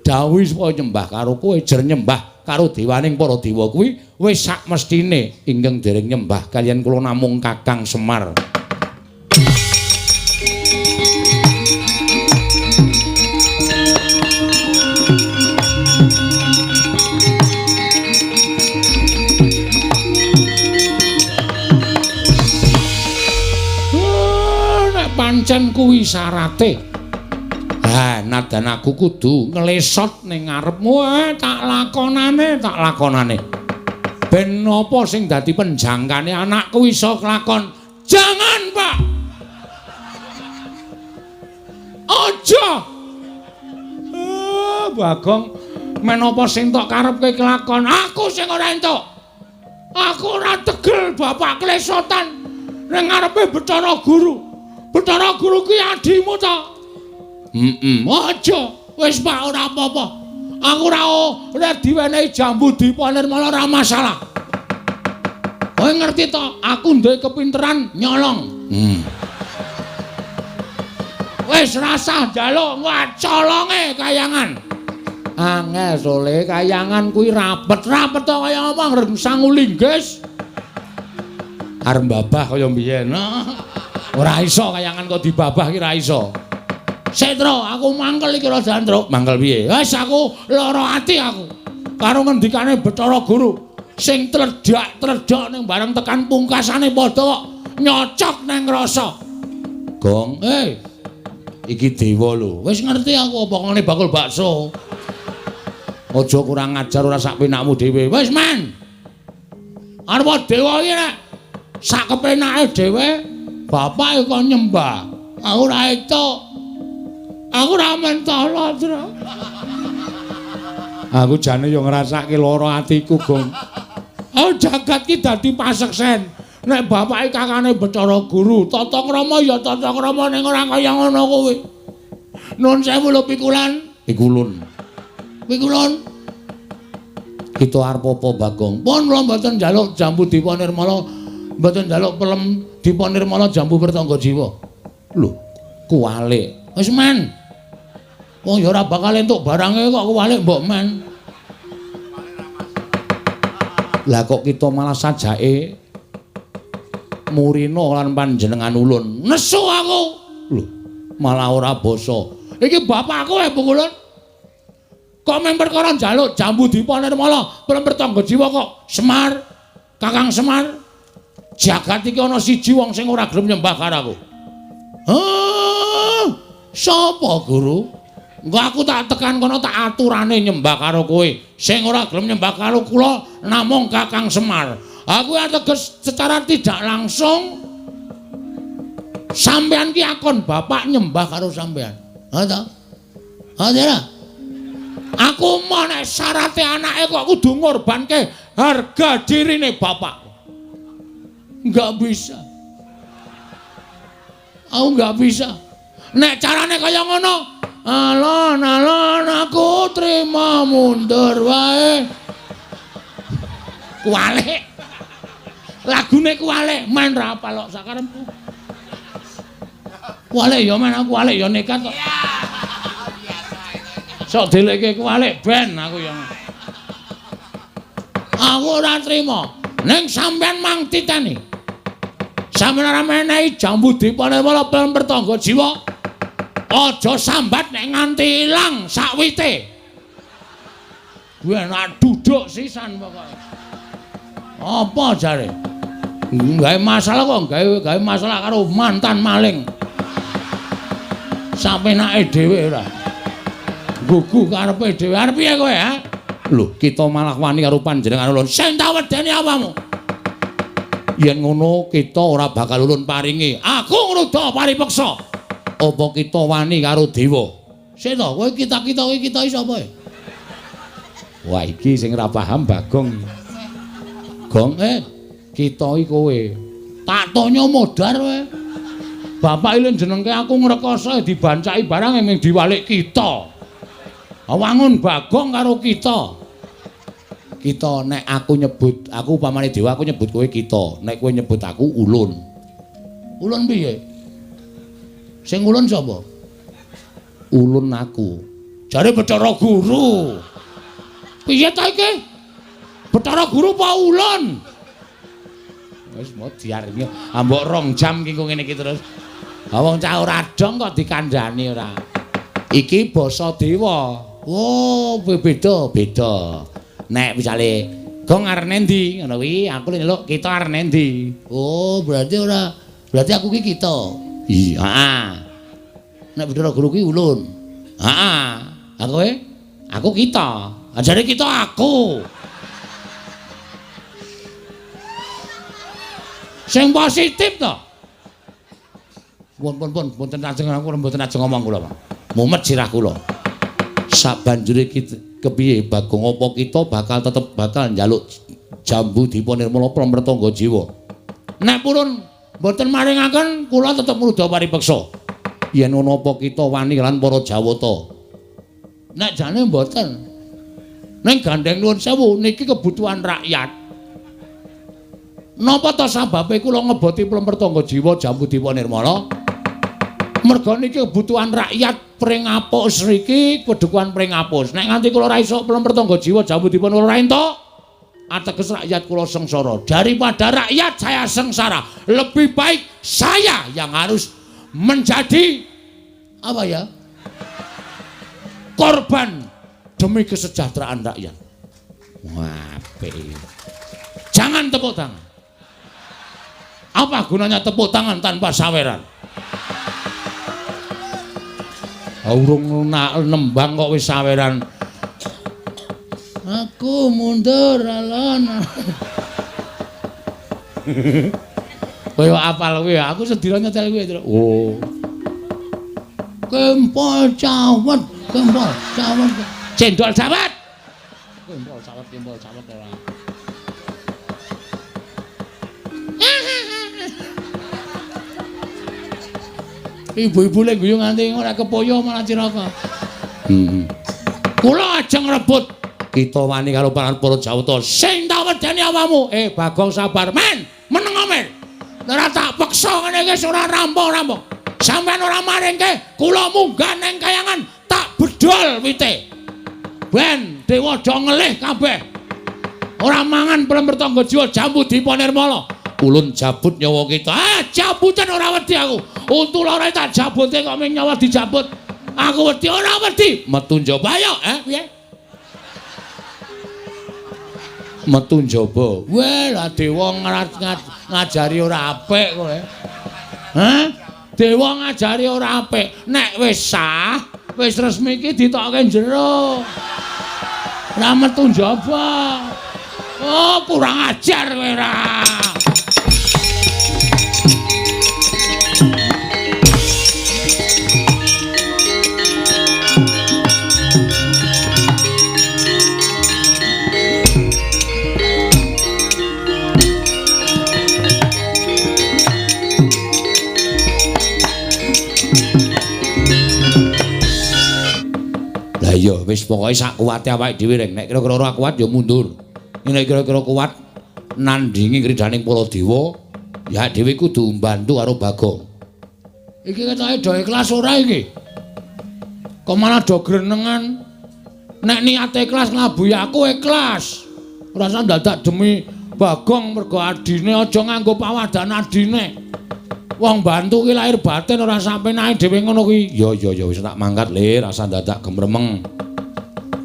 dawuhi supaya nyembah karo kowe, jer nyembah karo dewaning para dewa kuwi wis sak mestine ingkang dereng nyembah kaliyan kula namung Kakang Semar. Nek pancen kuwi syarate, ha nadan aku kudu nglesot ning ngarepmu, tak lakonane, tak lakonane. Ben apa sing dadi penjangkane anakku iso kelakon. Jangan, Pak. Aja. Bagong, men apa sing tok karepke kelakon, aku sing ora entuk. Aku ora tegel bapak klesotan ning ngarepe Bathara Guru. Bathara Guru ki adimu ta? Aja. Wis Pak ora apa-apa. Aku ora diwenehi Jambudipa Nirmala ora masalah. Kowe ngerti to, aku duwe kepinteran nyolong. Wis rasah njaluk colonge kayangan. Angel sole kayangan kuwi rapet-rapet to kaya apa sangu linggis. Arep babah kaya mbiyen. Ora iso kayangan kok dibabah ki ora iso. Setro, aku mangkel iki rada antruk. Mangkel piye? Wis aku lara ati aku. Karo ngendikane Bathara Guru sing tledhak-tledhok ning bareng tekan pungkasane padha kok nyocok nang rasa. Gong, iki dewa lho. Wis ngerti aku apa ngene bakul bakso. Aja kurang ajar ora sak penakmu dhewe. Wis men. Arep dewa iki nek sak kepenake dhewe bapak kok nyembah. Aku ora entuk. Aku ora mentolo, Tru. Aku jane yo ngrasake lara atiku, Gong. Oh, jagat ki dadi paseksen. Nek bapake kakane Bathara Guru, tata krama ya tata krama ning ora kaya ngono kuwi. Nun sewu lho pikulan. Pikulun. Pikulun. Kita arep apa, Bagong? Pun kula mboten njaluk Jambudipa Nirmala, mboten njaluk pelem Dipa Nirmala Jambu Pertangga Jiwa. Lho, kuwalik. Wis men. Wong ya ora bakal entuk barange kok kuwalik mbok men. Lah kok kita malah sajake murina lan panjenengan ulun. Nesu aku. Lho, malah ora basa. Iki bapakku e Ulun. Kok men perkara njaluk jambu dipa nirmala, plemper tangga jiwa kok Semar, Kakang Semar. Jagat iki ana siji wong sing ora gelem nyembah karo aku. Hah? Sapa, Guru? Engko aku tak tekan kono tak aturane nyembah karo kowe. Sing ora gelem nyembah karo kula namung Kakang Semar. Aku ateges secara tidak langsung sampean ki akon bapak nyembah karo sampean. Ha ta? Ha ta? Aku mau nek syarate anake kok kudu ngorbanke harga dirine bapak. Enggak bisa. Aku enggak bisa. Nek carane kaya ngono, alon-alon aku trima mundur wae. Kuwalik. Lagune kuwalik, men ra apal kok sakarepku. Kuwalik ya men aku kuwalik ya nekat kok. Sok delekke kuwalik ben aku ya. Aku ora trima. Ning sampean mang titeni. Sampeyan ora menehi jambu dipa nirmala plemper tangga jiwa. Aja sambat nek nganti ilang sakwite. Kuwi enak duduk sisan pokoke. Apa jare? Gawe masalah kok, gawe masalah karo mantan maling. Sapenake dhewe ora. Gugu karepe dhewe. Arep piye kowe, ha? Lho, kita malah wani karo panjenengan ulun. Sing tak wedeni apamu? Yen ngono kita ora bakal ulun paringi. Aku ngruda paripeksa. Apa kita wani karo dewa? Sik to, kowe kita-kita kowe kita iki sapa? Wah, iki sing ora paham Bagong. Gong, kita iki kowe. Tak tonyo modar kowe. Bapak iki jenengke aku ngrekoso dibancaki barang ming diwalik kita. Wangun Bagong karo kita. Kita nek aku nyebut, aku upamane dewa aku nyebut kowe kita. Nek kowe nyebut aku ulun. Ulun piye? Sing ulun sapa? Ulun aku. Jare Bathara Guru. Piye ta iki? Bathara Guru apa ulun? Wis modiar iki. Ambok 2 jam iki kok ngene iki terus. Ha wong cah ora dong kok dikandhani ora. Iki basa dewa. Oh, beda, beda. Nek misale Gong arep endi ngono kuwi, aku nyeluk kita arep endi. Oh, berarti ora, berarti aku ki kita. Iya, heeh. Nek Bathara Guru ki ulun. Heeh. Ha kowe? Aku kita. Ajare kita aku. Sing positif to. Pun pun pun mboten ajeng aku mboten ajeng ngomong kula, Pak. Mumet sirah kula. Sabanjure kepiye Bagong apa kita bakal tetep bakal njaluk jambu dipa nirmala plemper tangga jiwa. Nek purun mboten maringaken kula tetep ngruda paripeksa. Yen ngono apa kita wani lan para Jawata? Nek jane mboten. Ning gandeng nuwun sewu niki kebutuhan rakyat. Napa ta sababe kula ngeboti plemper tangga jiwa jambu dipa nirmala? Merga niki kebutuhan rakyat Pringapus riki, kedukuhan Pringapus. Nek nganti kula ora iso plemper tangga jiwa jambu dipa ora entuk, ateges rakyat kula sengsara. Daripada rakyat saya sengsara, lebih baik saya yang harus menjadi apa ya? Korban demi kesejahteraan rakyat. Wah, apik. Jangan tepuk tangan. Apa gunanya tepuk tangan tanpa saweran? Urung nembang kok wis saweran. Aku mundur alon. Kowe apal kowe, aku sedina nyetel kowe. Oh. Kempol cawet, kempol cawet. Cendol cawet. Kempol cawet, kempol cawet ora. Ibu-ibu lek guyu nganti ora kepoyo malah cilaka. Heeh. Kula ajeng rebut. Kita wani karo para Jawata. Sing tak wedeni awamu. Bagong sabar men, meneng men. Ora tak peksa ngene iki ora rampung-rampung. Sampeyan ora maringke, kula munggah neng kayangan tak Tak bedol wite. Ben dewa do ngelih kabeh. Ora mangan pelem pertangga jiwa jambu dipa nirmala. Ulun jabut nyawa kita. Ah, jabutan ora wedi aku. Untu loro tak jabute kok ming nyawa dijabut. Aku wedi ora wedi. Metu njaba ayo, piye? Metu njaba. Weh, lah dewa ngajari ora apik kowe. Hah? Dewa ngajari ora apik. Nek wis sah, wis resmi iki ditokke jero. Ora metu njaba. Oh, kurang ajar kowe ra. Lah iya wis pokoke sak kuwate awake dhewe reng. Nek kira-kira ora kuat ya mundur. Nek kira-kira kuat nandhingi kridaning para dewa, ya dhewe kudu mbantu karo Bagong. Iki ketoke do ikhlas ora iki? Kok malah do grenengan? Nek niate ikhlas nglabuhi aku ikhlas. Ora usah dadak demi Bagong mergo adine aja nganggo pawadan adine. Wong bantu ki lahir batin ora sampe nae dhewe ngono kuwi. Ya ya ya wis tak mangkat le, rasa dadak gemremeng.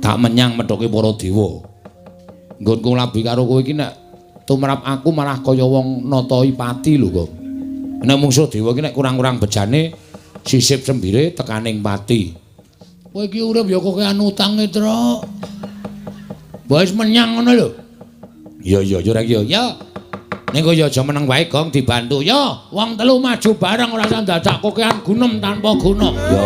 Tak menyang methuke para dewa. Nggonku nglabuhi karo kowe iki nek tumrap aku malah kaya wong natoi pati lho, Gong. Nek mungsuh dewa iki nek kurang-kurang bejane sisip sembire tekaning pati. Kowe iki urip ya kokean utange, Truk. Wis menyang ngono lho. Ya ya ya rek ya. Ya. Ning kaya aja meneng wae, Gong, dibantu. Ya, wong telu maju bareng ora usah dadak kokean gunem tanpa guna. Ya.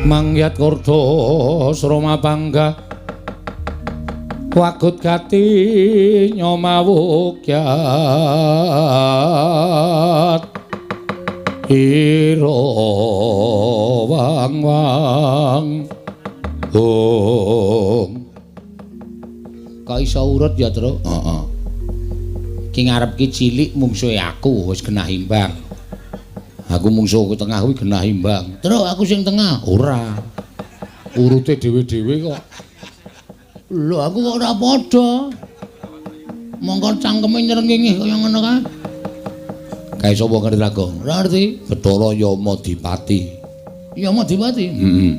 Mangyat kordo sroma pangga wagut gati nyomawukyat ira wang wang hong. Kok iso urut ya, Truk? Heeh. Ki ngarep ki cilik mungsuhe aku wis genah imbang. Aku mungsuh ku tengah kuwi genah imbang. Truk aku sing tengah. Ora. Urute dhewe-dhewe kok. Lho aku kok ora padha. Mongko cangkeme nyrengenge kaya ngono kae. Kae sapa ngerti ra, Gong? Ora ngerti. Bathara Yamadipati. Yamadipati? Heeh.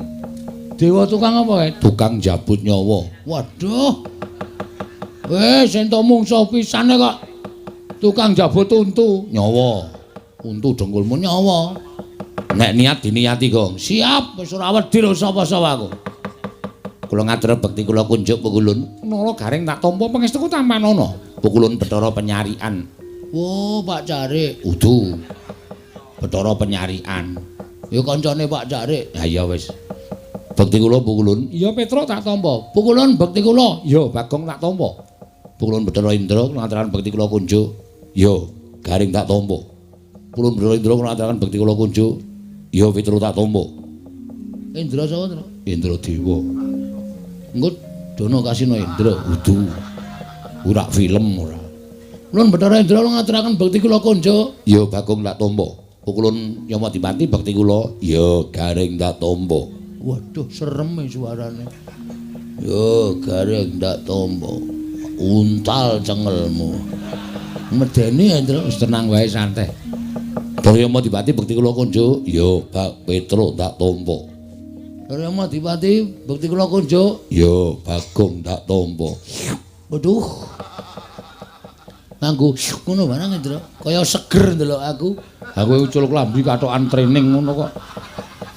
Dewa tukang apa kae? Tukang jabut nyawa. Waduh. Wis entuk mungsuh pisane kok. Tukang jabut untu nyawa. Untu dengkulmu nyawa. Nek niat diniati, Gong. Siap, wis ora wedi lho sapa-sapa aku. Kula ngatur bekti kula kunjuk pukulun. Nala garing tak tampa pangestuku tampanana. Pukulun Bathara Penyarian. Wo, Pak Carik. Udu. Bathara Penyarian. Ya kancane Pak Carik. Ha iya wis. Bekti kula pukulun. Iya Petruk tak tampa. Pukulun bekti kula. Iya Bagong tak tampa. Pukulun Bathara Indra kula ngaturaken bekti kula kunjuk. Iya, garing tak tampa. Pukulun Bathara Indra kula ngaturaken bekti kula kunjuk. Ya Petruk tak tampa. Indra sapa, Truk? Indra Dewa. Engko dono kasino Indra. Udu. Ora film ora. Ulun Bathara Indra kula ngaturaken bekti kula kunjuk. Ya Bagong tak tampa. Pukulun Yamadipati bekti kula. Ya garing tak tampa. Waduh serem suarane. Ya garing tak tampa. Untal cengelmu. Medeni ya, Ndra, wis tenang wae santai. Bathara Yamadipati bekti kula kunjuk. Ya, Bak Petruk tak tampa. Bathara Yamadipati bekti kula kunjuk. Ya, Bagong tak tampa. Waduh. Nganggo ngono barang, Ndra. Kaya seger ndelok aku. Aku ucul klambi katokan training ngono kok.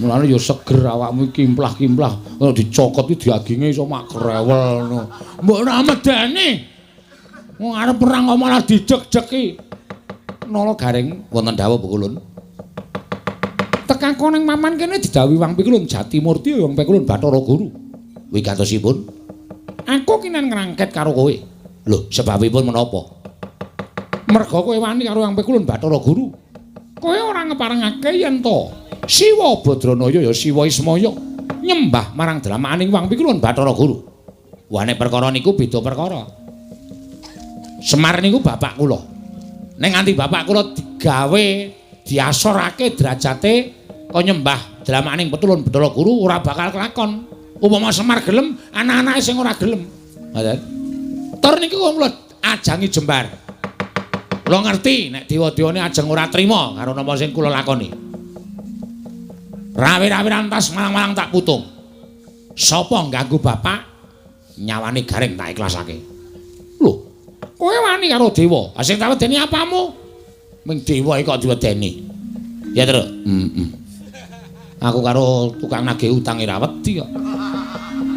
Mulane ya seger awakmu iki kimplah-kimplah. Kalau dicokot iki daginge iso mak krewel ngono. Mbok ora medeni. Wong arep perang kok malah dijek-jeki. Nala Gareng wonten dawuh Pukulun. Tekako ning maman kene didhawuhi Wang Pikulun Jatimurti Wang Pikulun Bathara Guru. Wigatosipun aku kinan ngrangket karo kowe. Lho, sebabipun menapa? Merga kowe wani karo Wang Pikulun Bathara Guru. Kowe ora ngeparengake yen to Siwa Badranaya ya Siwa Ismaya nyembah marang dramaaning Wang Pikulun Bathara Guru. Wah, nek perkara niku beda perkara. Semar niku bapak kula. Nek nganti bapak kula digawe diasorake derajate kok nyembah dramaaning Petulun Bathara Guru ora bakal kelakon. Upama Semar gelem, anak-anake sing ora gelem. Ngoten. Tur niku kula ajangi jembar. Kula ngerti nek dewa-dewane ajeng ora trima karo napa sing kula lakoni. Rawe-rawe rantas malang-malang tak putung. Sapa ngganggu bapak nyawane Gareng tak ikhlasake. Lho, kowe wani karo dewa. Ah sing tak wedeni apamu? Ming dewa iki kok diwedeni. Ya, Tru. Heeh. Aku karo tukang nagih utang ora wedi kok.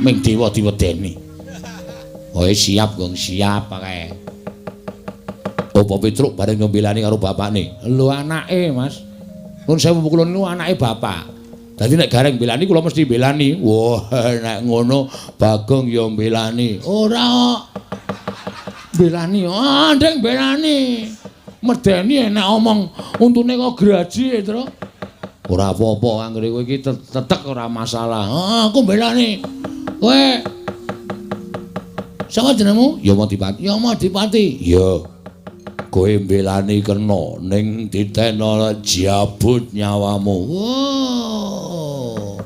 Ming dewa diwedeni. Oh, siap, Gong, siap kae. Apa Petruk bareng nyembelani karo bapakne? Lho anake, Mas. Nuwun sewu kula niku anake bapak. Dadi nek Gareng mbelani kula mesti mbelani. Wah, nek ngono Bagong ya mbelani. Ora kok. Mbelani, ah ndeng mbelani. Medeni nek omong untune kok graji, Tru. Ora apa-apa, anggere kowe iki tetek ora masalah. Ah, aku mbelani. Kowe sapa jenengmu? Yamadipati. Yamadipati. Ya. Kowe mbelani kena ning ditena jabut nyawamu. Wow.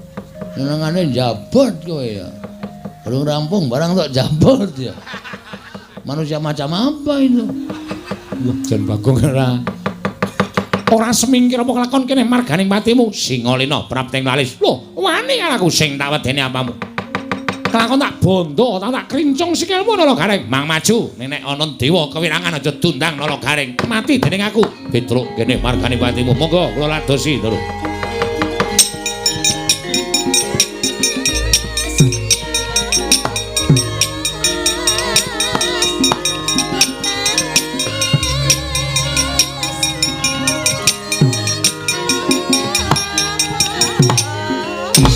Senengane jabut kowe ya. Belum rampung barang tok jabut ya. Manusia macam apa itu? Wah, jan Bagong ora semingkir apa kelakon kene marganing patimu. Singalena prapting lalis. Lho, wani karo aku sing tak wedeni apamu. Kelakon tak bondo, tak krincung sikilmu Nala Gareng. Mang maju, nek ana dewa kewirangan aja dundang Nala Gareng. Mati dening aku. Petruk kene margane patimu. Monggo kula ladosi, Ndoro.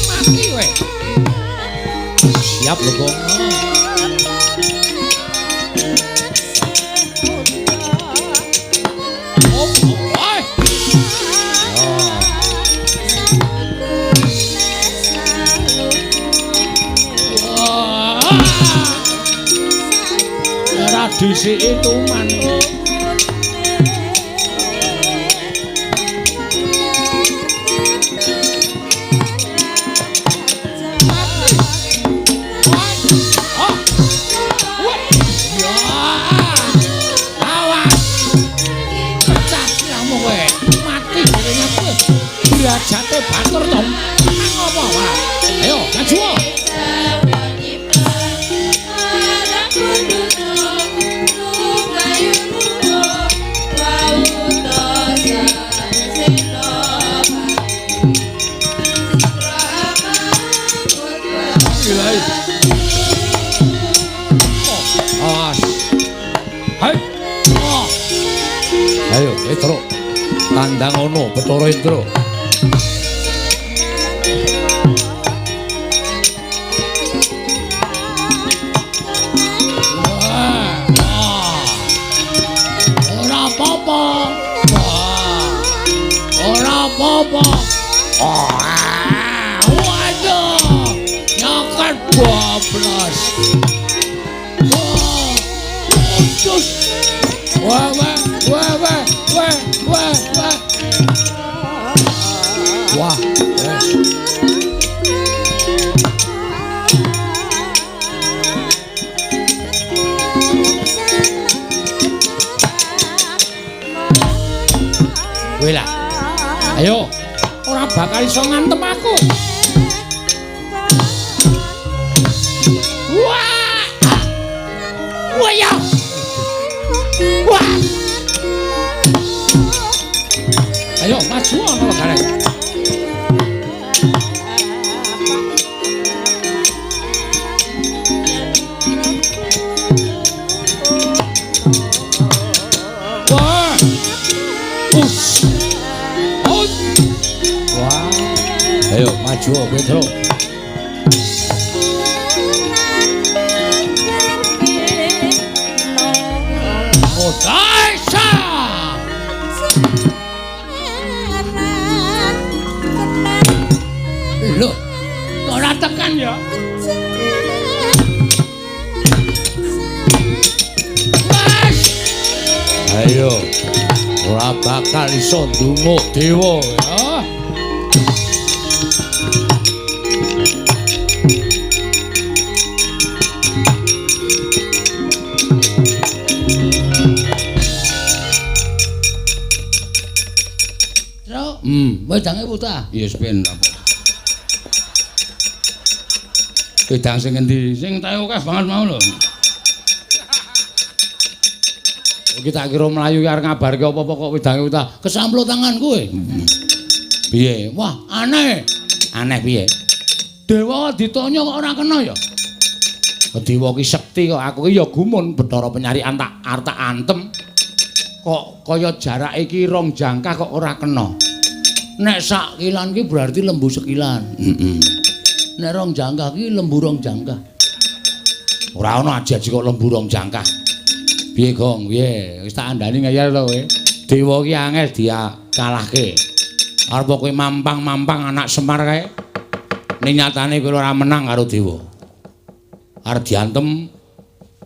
Mati kowe. Siap lho, Gong. Ora disiki tuman. Derajate batur to. Nang apa, Pak? Ayo, maju. Awas. Hai. Ayo, Petro. Tandang ono Bathara Indra. Ora apa-apa. Ora apa-apa. Waduh. Nyoket bablas. Wah. Wah, wah, wah, wah, wah, wah, wah. Wah, wes. Ayo, ora bakal iso ngantem aku. Wah! Wah ya. Wah! Ayo maju ana Gareng. Wah! Us. Ut. Wah. Ayo maju Petro. Daisa. Lho, kok ora tekan ya? Mas. Ayo. Ora bakal iso ndunguk dewa ya. Wedange putah. Ya wis ben apa. Wedang sing endi? Sing tae akeh banget mau lho. Iki tak kira mlayu ki arep ngabarke apa-apa kok wedange putah. Kesamplo tangan kowe. Piye? Wah, aneh. Aneh piye? Dewa ditanya kok ora kena ya? Dewa ki sekti kok, aku ki ya gumun Bathara Penyarikan tak arep tak antem. Kok kaya jarake iki rong jangkah kok ora kena. Nek sak kilan ki berarti lembu sekilan. Heeh. Nek rong jangkah ki lembu rong jangkah. Ora ana aji-aji kok lembu rong jangkah. Piye, Gong? Piye? Wis tak andani ngeyel to kowe. Dewa ki angel dikalahke. Arep kowe mampang-mampang anak Semar kae. Ning nyatane kowe ora menang karo dewa. Arep diantem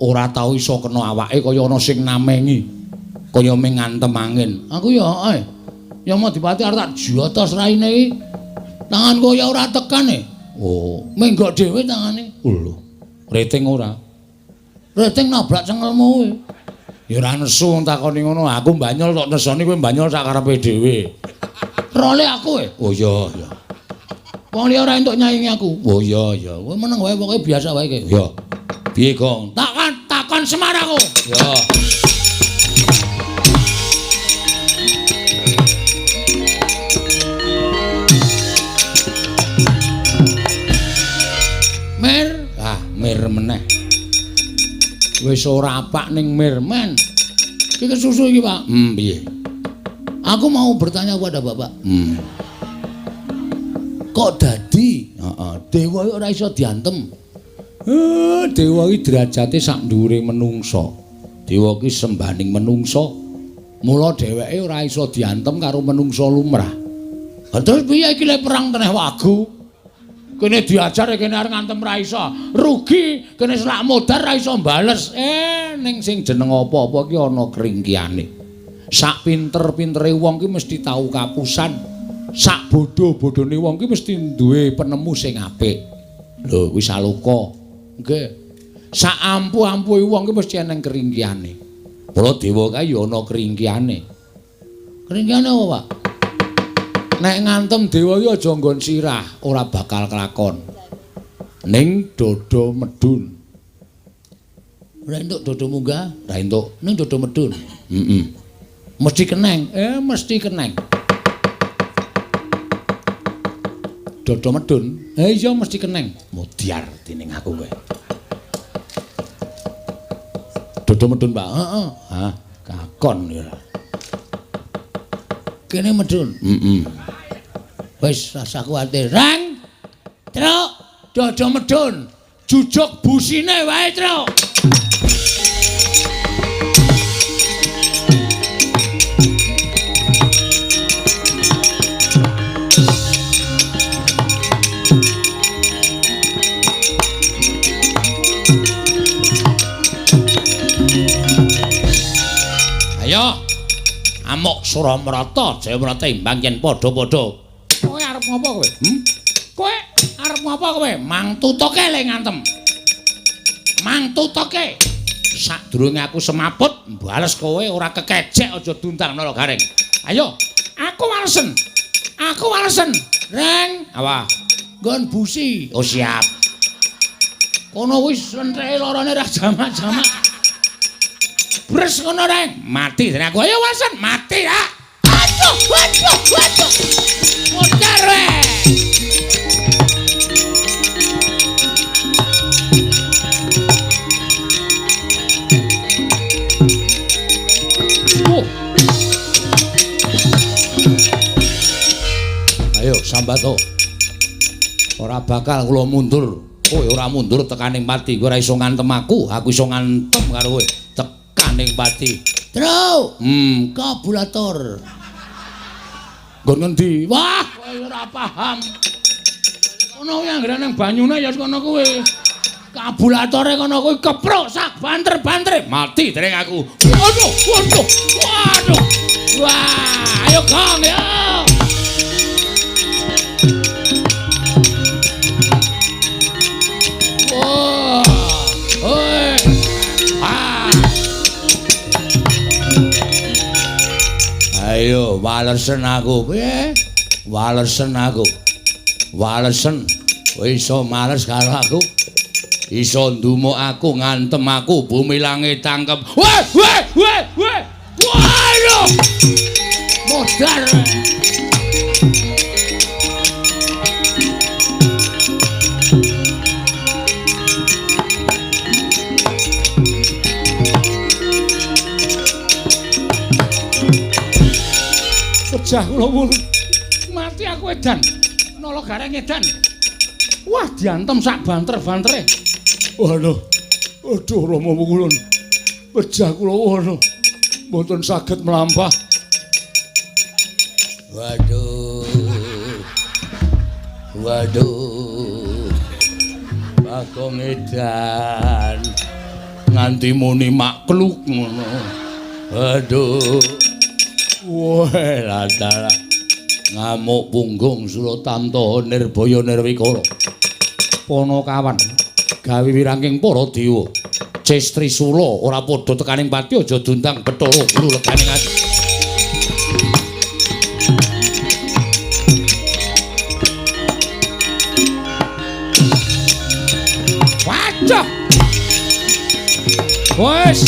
ora tau iso kena awake kaya ana sing namengi. Kaya ming ngantem angin. Aku ya heeh. Ya Madipati arep tak jotos raine iki. Tanganku ya ora tekan e. Oh, menggok dhewe tangane. Lho, rating ora. Rating nabrak cengelmu kowe. Ya ora nesu wong takoni ngono. Aku mbanyol tok nesoni kowe mbanyol sak karepe dhewe. Role aku e. Oh iya, iya. Wong liya ora entuk nyaingi aku. Oh iya, iya. Kowe meneng wae pokoke biasa wae iki. Ya. Piye, Gong? Takon, takon Semar aku. Ya. Mir, ah mir meneh. Wis ora apak ning mir men. Iki kesusu iki, Pak. Piye? Aku mau bertanya kepada Bapak. Kok dadi? Heeh, dewa iki ora iso diantem. Dewa iki derajate sak dhuwure menungsa. Dewa iki sembaning menungsa. Mula dheweke ora iso diantem karo menungsa lumrah. Lah terus piye iki lek perang teneh wagu? Kene diajar kene arep ngantem ra iso. Rugi, kene selak modar ra iso bales. Ning sing jeneng apa-apa ki ana kringkiyane. Sak pinter-pintere wong ki mesti tau kapusan. Sak bodho-bodhone wong ki mesti duwe penemu sing apik. Lho, kuwi saloka. Nggih. Sak ampuh-ampuhe wong ki mesti eneng kringkiyane. Mula dewa kae ya ana kringkiyane. Kringkiyane apa, Pak? Nek ngantem dewa iki aja nggon sirah, ora bakal kelakon. Ning dodo medun. Ora entuk dodo munggah, ora entuk. Ning dodo medun. Heeh. Mesti keneng. Mesti keneng. Dodo medun. Iya mesti keneng. Mudyar dening aku kowe. Dodo medun, Pak. Heeh. Hah, kakon ya. Kene medun. Heeh. Wis rasa kuwatir. Rang. Truk, dodo medun. Jujuk busine wae, Truk. Ayo. Amuk Suramrata, Jayamrata imbang yen padha-padha. Kowe arep ngopo kowe? Kowe arep ngopo kowe? Mang tutuke le ngantem. Mang tutuke. Sadurunge aku semaput, mbales kowe ora kekejek aja dundang Nala Gareng. Ayo, aku walesen. Aku walesen. Reng, apa? Nggon busi. Oh siap. Kono wis lentreke lorone ra jamak-jamak. Bres ngono reng. Mati dene aku. Ayo walesen, mati ya. Aduh, aduh, aduh. Modar reng. Ayo sambato. Ora bakal kula mundur. Kowe ora mundur tekaning pati. Kowe ora iso ngantem aku, aku iso ngantem karo kowe. Tekaning pati. Tru. Kabulator. Nggon ngendi? Wah, kowe ora paham. Kono kuwi anggere nang banyune ya kono kuwi. Kabulatore kono kuwi keprok sak banter-bantere. Mati dereng aku. Waduh, waduh. Waduh. Wah, ayo Kang ya. Ayo walesen aku, piye? Walesen aku. Walesen. Kowe iso males karo aku. Iso ndumuk aku, ngantem aku, bumi langit tangkep. Weh, weh, weh, weh. Waduh. Modar. Pejah kula wulu. Mati aku edan. Nolo gareng edan. Wah, diantem sak banter-bantere. Waduh. Aduh Rama Pukulun. Pejah kula waduh. Mboten saged mlampah. Waduh. Waduh. Bagong edan. Nganti muni makluk ngono. Waduh. Wah, latala. Ngamuk punggung Suratamta Nirbaya Nirwikara. Panakawan gawe wirangking para dewa. Ces Trisula ora padha tekaning pati aja diundang Bathara Guru leganing ati. Waduh. Wes.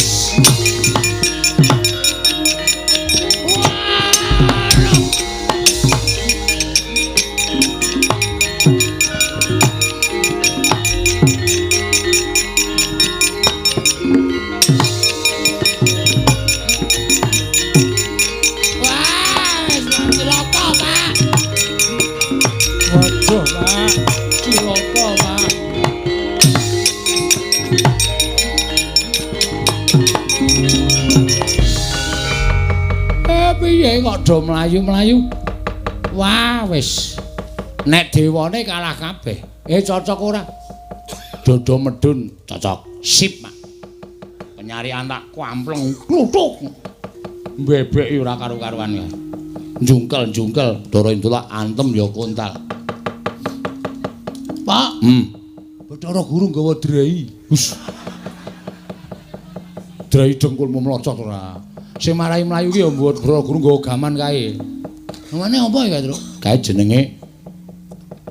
Piye kok do mlayu-mlayu? Wah, wis. Nek dewane kalah kabeh. Cocok ora? Dodo medun cocok. Sip, Mak. Penyarian tak kampleng kluthuk. Mbebeki ora karu-karuan ya. Jungkel-jungkel Dara Indula antem ya kontal. Pak, Bathara Guru nggawa drei. Hus. Drei dengkulmu mlocot ora. Sing marai mlayu ki ya mbok Bathara Guru nggawa gaman kae. Gamane apa ya, Truk? Kae jenenge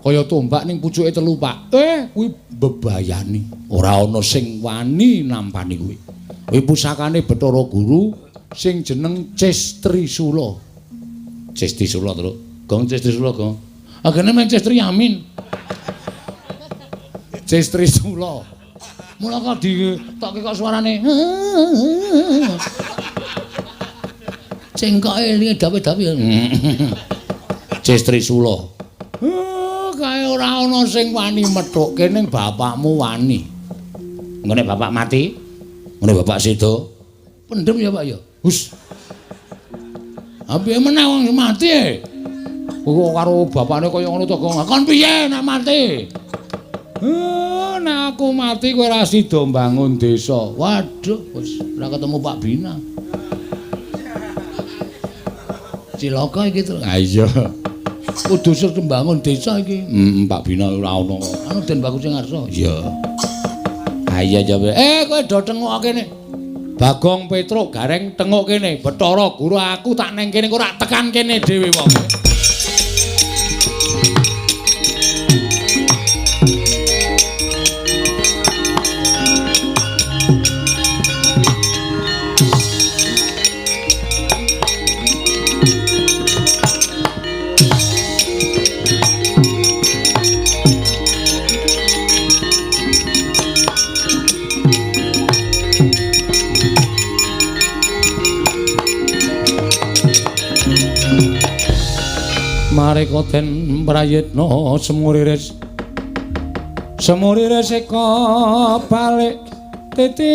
kaya tombak ning pucuke telu, Pak. Kuwi bebayani. Ora ana sing wani nampani kuwi. Kuwi pusakane Bathara Guru sing jeneng Ces Trisula. Ces Trisula, Truk. Gong Ces Trisula, Gong. Agene men Ces Triamin. Ces Trisula. Mula kok ditokke kok suarane. Cengkoke elinge dawe-dawe. Ces Trisula. Kae ora ana sing wani methukke ning bapakmu wani. Ngene bapak mati, ngene bapak seda. Pendem ya, Pak ya. Hus. Ha piye meneh wong mati e? Kok karo bapakne kaya ngono to, Gong. Kon piye nek mati? Nek aku mati kowe ora sida mbangun desa. Waduh, wis ora ketemu Pak Bina. Cilaka iki, Tru. Ha iya. Kudu mbangun desa iki. Pak Bina ora ono. Anu Den Bagus sing ngarsa. Iya. Ha iya ya. Kowe do tengok kene. Bagong Petruk Gareng tengok kene. Bathara Guru aku tak neng kene kok ora tekan kene dhewe wong. Sareka den prayitna semuriris. Semuriris eka balik titi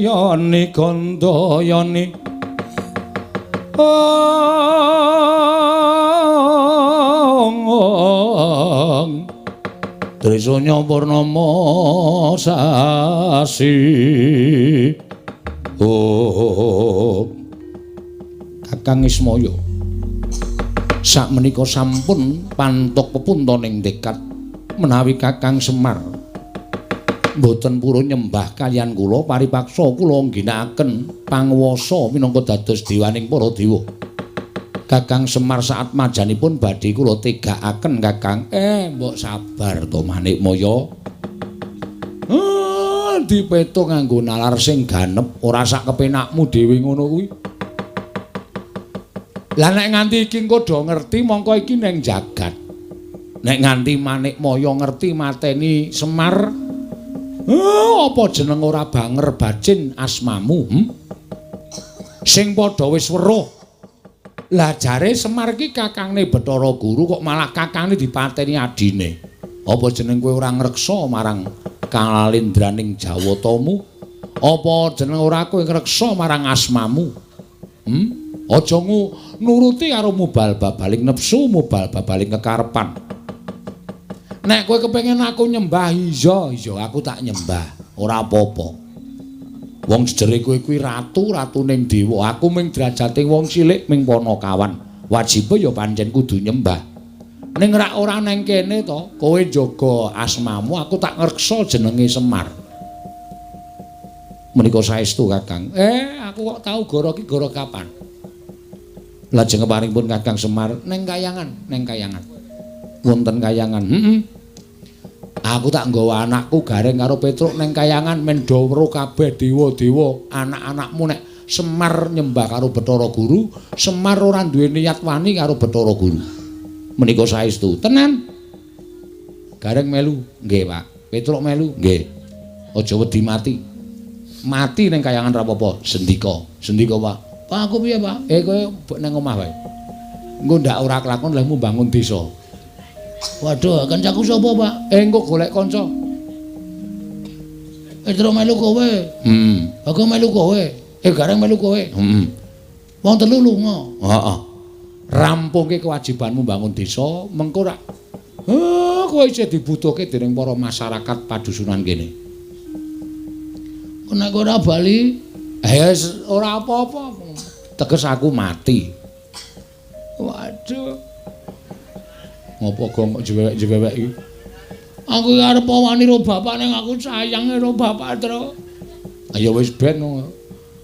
yoni gandayani. Ong Trisanya purnama sasi. Oh Kakang Ismaya sakmenika sampun pantuk pepuntoning dekat menawi Kakang Semar mboten purun nyembah kaliyan kula paripaksa kula ngginakaken panguwasa minangka dados dewaning para dewa. Kakang Semar saat majanipun badhe kula tegakaken Kakang. Mbok sabar to Manikmaya. Dipetung nganggo nalar sing ganep ora sak kepenakmu dhewe ngono kuwi. Lah nek nganti iki engko do ngerti mongko iki ning jagat. Nek nganti Manikmaya ngerti mateni Semar, apa jeneng ora banger bacin asmamu? Sing padha wis weruh. Lah jare Semar iki kakangne Bathara Guru kok malah kakangne dipateni adine. Apa jeneng kowe ora ngreksa marang kalendraning Jawatamu? Apa jeneng ora kowe ngreksa marang asmamu? Aja nuruti karo mubal babaling nepsu, mubal babaling kekarepan. Nek kowe kepengin aku nyembah, iya, iya aku tak nyembah, ora apa-apa. Wong jejere kowe kuwi ratu, ratuning dewa. Aku ming derajate wong cilik ming panakawan. Wajibe ya pancen kudu nyembah. Ning rak ora neng kene to, kowe njaga asmamu, aku tak ngreksa jenenge Semar. Menika saestu Kakang. Aku kok tau goro ki goro kapan? Lajeng keparingipun Kakang Semar neng kayangan, neng kayangan. Wonten kayangan. Aku tak nggawa anakku Gareng karo Petruk neng kayangan men do weruh kabeh dewa-dewa anak-anakmu nek Semar nyembah karo Bathara Guru, Semar ora duwe niat wani karo Bathara Guru. Menika saestu. Tenan. Gareng melu, nggih, Pak. Petruk melu, nggih. Aja wedi mati. Mati neng kayangan ra apa-apa, sendika. Sendika, Pak. Pak aku piye, Pak? Kowe neng omah wae. Engko ndak ora kelakon lehmu bangun desa. Waduh, kancaku sapa, Pak? Engko golek kanca. Petruk melu kowe. Aku melu kowe. Gareng melu kowe. Wong telu lunga. Heeh. Rampungke kewajibanmu bangun desa, mengko rak kowe isih dibutuhke dening para masyarakat padusunan kene. Nek ora bali, ora apa-apa. Teges aku mati. Waduh. Ngopo gong kok jewek-jewek iki? Aku arep wani ro bapak ning aku sayang ro bapak, Tru. Ayo wis ben.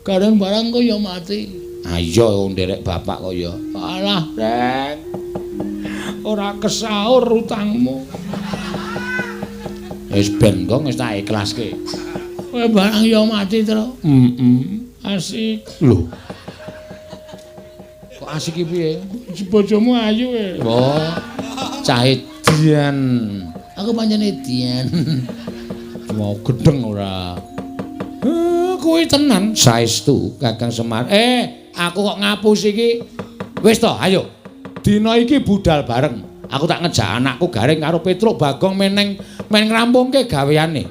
Gareng barang kok ya mati. Ayo nderek bapak kok ya. Alah, Reng. Ora kesaur utangmu. Wis ben kok wis tak ikhlaske. Kowe barang ya mati, Tru. Asik. Lho. Kok asik iki piye? Bojomu ayu e. Oh. Cah edian. Aku pancen edian. Mau gedeng ora. Kuwi tenan saestu Kakang Semar. Aku kok ngapus iki. Wis to, ayo. Dina iki budal bareng. Aku tak ngejak anakku Gareng karo Petruk Bagong meneng men ngrampungke gaweane.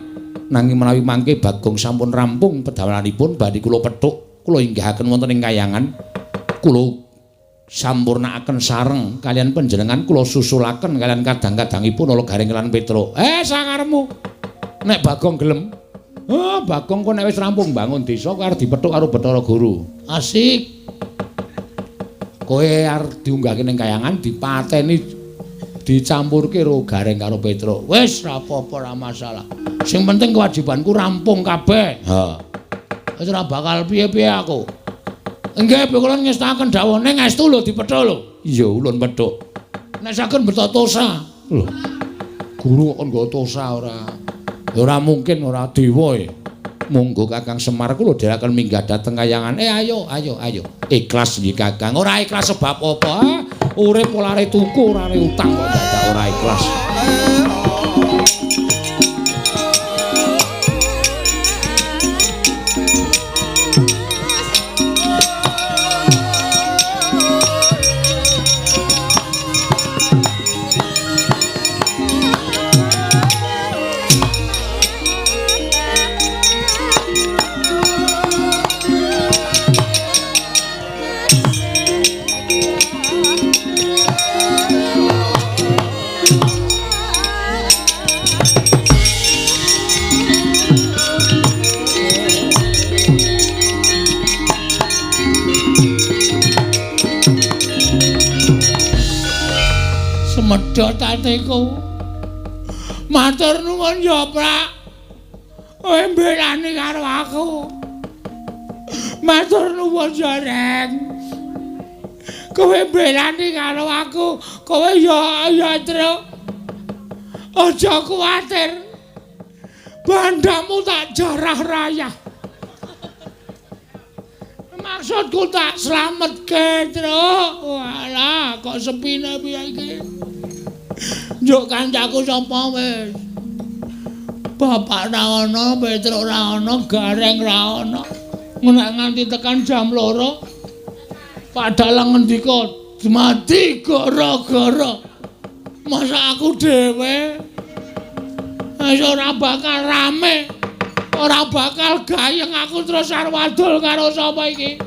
Nanging menawi mangke Bagong sampun rampung pedamelanipun badhe kula pethuk, kula inggahaken wonten ing kayangan. Kula sampurnakaken sareng kaliyan panjenengan, kula susulaken kaliyan kadang-kadangipun ala Gareng lan Petruk. Sakarepmu. Nek Bagong gelem. Bagong kok nek wis rampung bangun desa kowe arep dipethuk karo Bathara Guru. Asik. Kowe arep diunggahke ning kayangan dipateni dicampurke karo Gareng karo Petruk. Wis ra apa-apa, ra masalah. Sing penting kewajibanku rampung kabeh. Ha. Wis ora bakal piye-piye aku. Nggih, kula ngestakaken dawuh ning estu lho dipethuk lho. Iya, ulun pethuk. Nek saged beto tosa. Lho. Guru kok nggo tosa ora? Ora mungkin ora dewa e. Monggo Kakang Semar kula dherekaken minggah dhateng kayangan. Ayo, ayo, ayo. Ikhlas nggih Kakang. Ora ikhlas sebab apa? Urip ora are tuku, ora are utang kok dadak ora ikhlas. Pedhot atiku. Matur nuwun ya, Prak. Kowe mbelani karo aku. Matur nuwun ya, Reng. Kowe mbelani karo aku. Kowe ya ya, Truk. Aja kuwatir. Bandamu tak jarah rayah. Maksudku tak slametke, Truk. Walah, kok sepine piye iki? Njuk kancaku sapa wis? Bapak ra ana, Petruk ra ana, Gareng ra ana. Nek nganti tekan jam 2, Pak Dalang ngendika, "Mati gara-gara." Masa aku dhewe wis ora bakal rame. Ora bakal gayeng aku terus arep wadul karo sapa iki?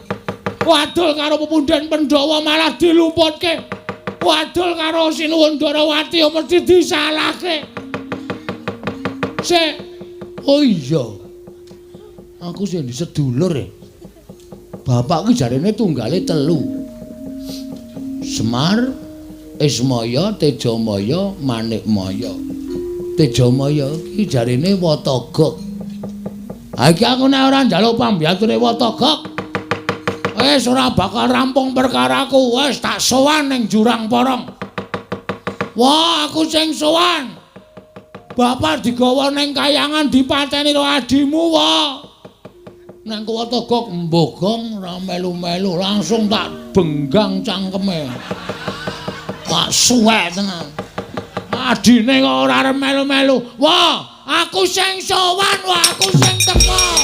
Wadul karo pepunden Pandhawa malah dilumputke. Wadul karo Sinuwun Ndarawati mesti disalahke. Sik. Oh iya. Aku sing di sedulur e. Bapak ki jarene tunggale 3. Semar, Ismaya, Tejamaya, Manikmaya. Tejamaya ki jarene Watagok. Ha iki aku nek ora njaluk pambiyature Watagok, wis ora bakal rampung perkaraku. Wis tak sowan ning Jurang Porong. Wah, aku sing sowan. Bapak digawa ning kayangan dipateni karo adimu, wah. Nang Watagok mbogong ora melu-melu, langsung tak benggang cangkeme. Tak suwek tenan. Adine kok ora arep melu-melu. Wah, aku sing sowan, wah aku sing teko.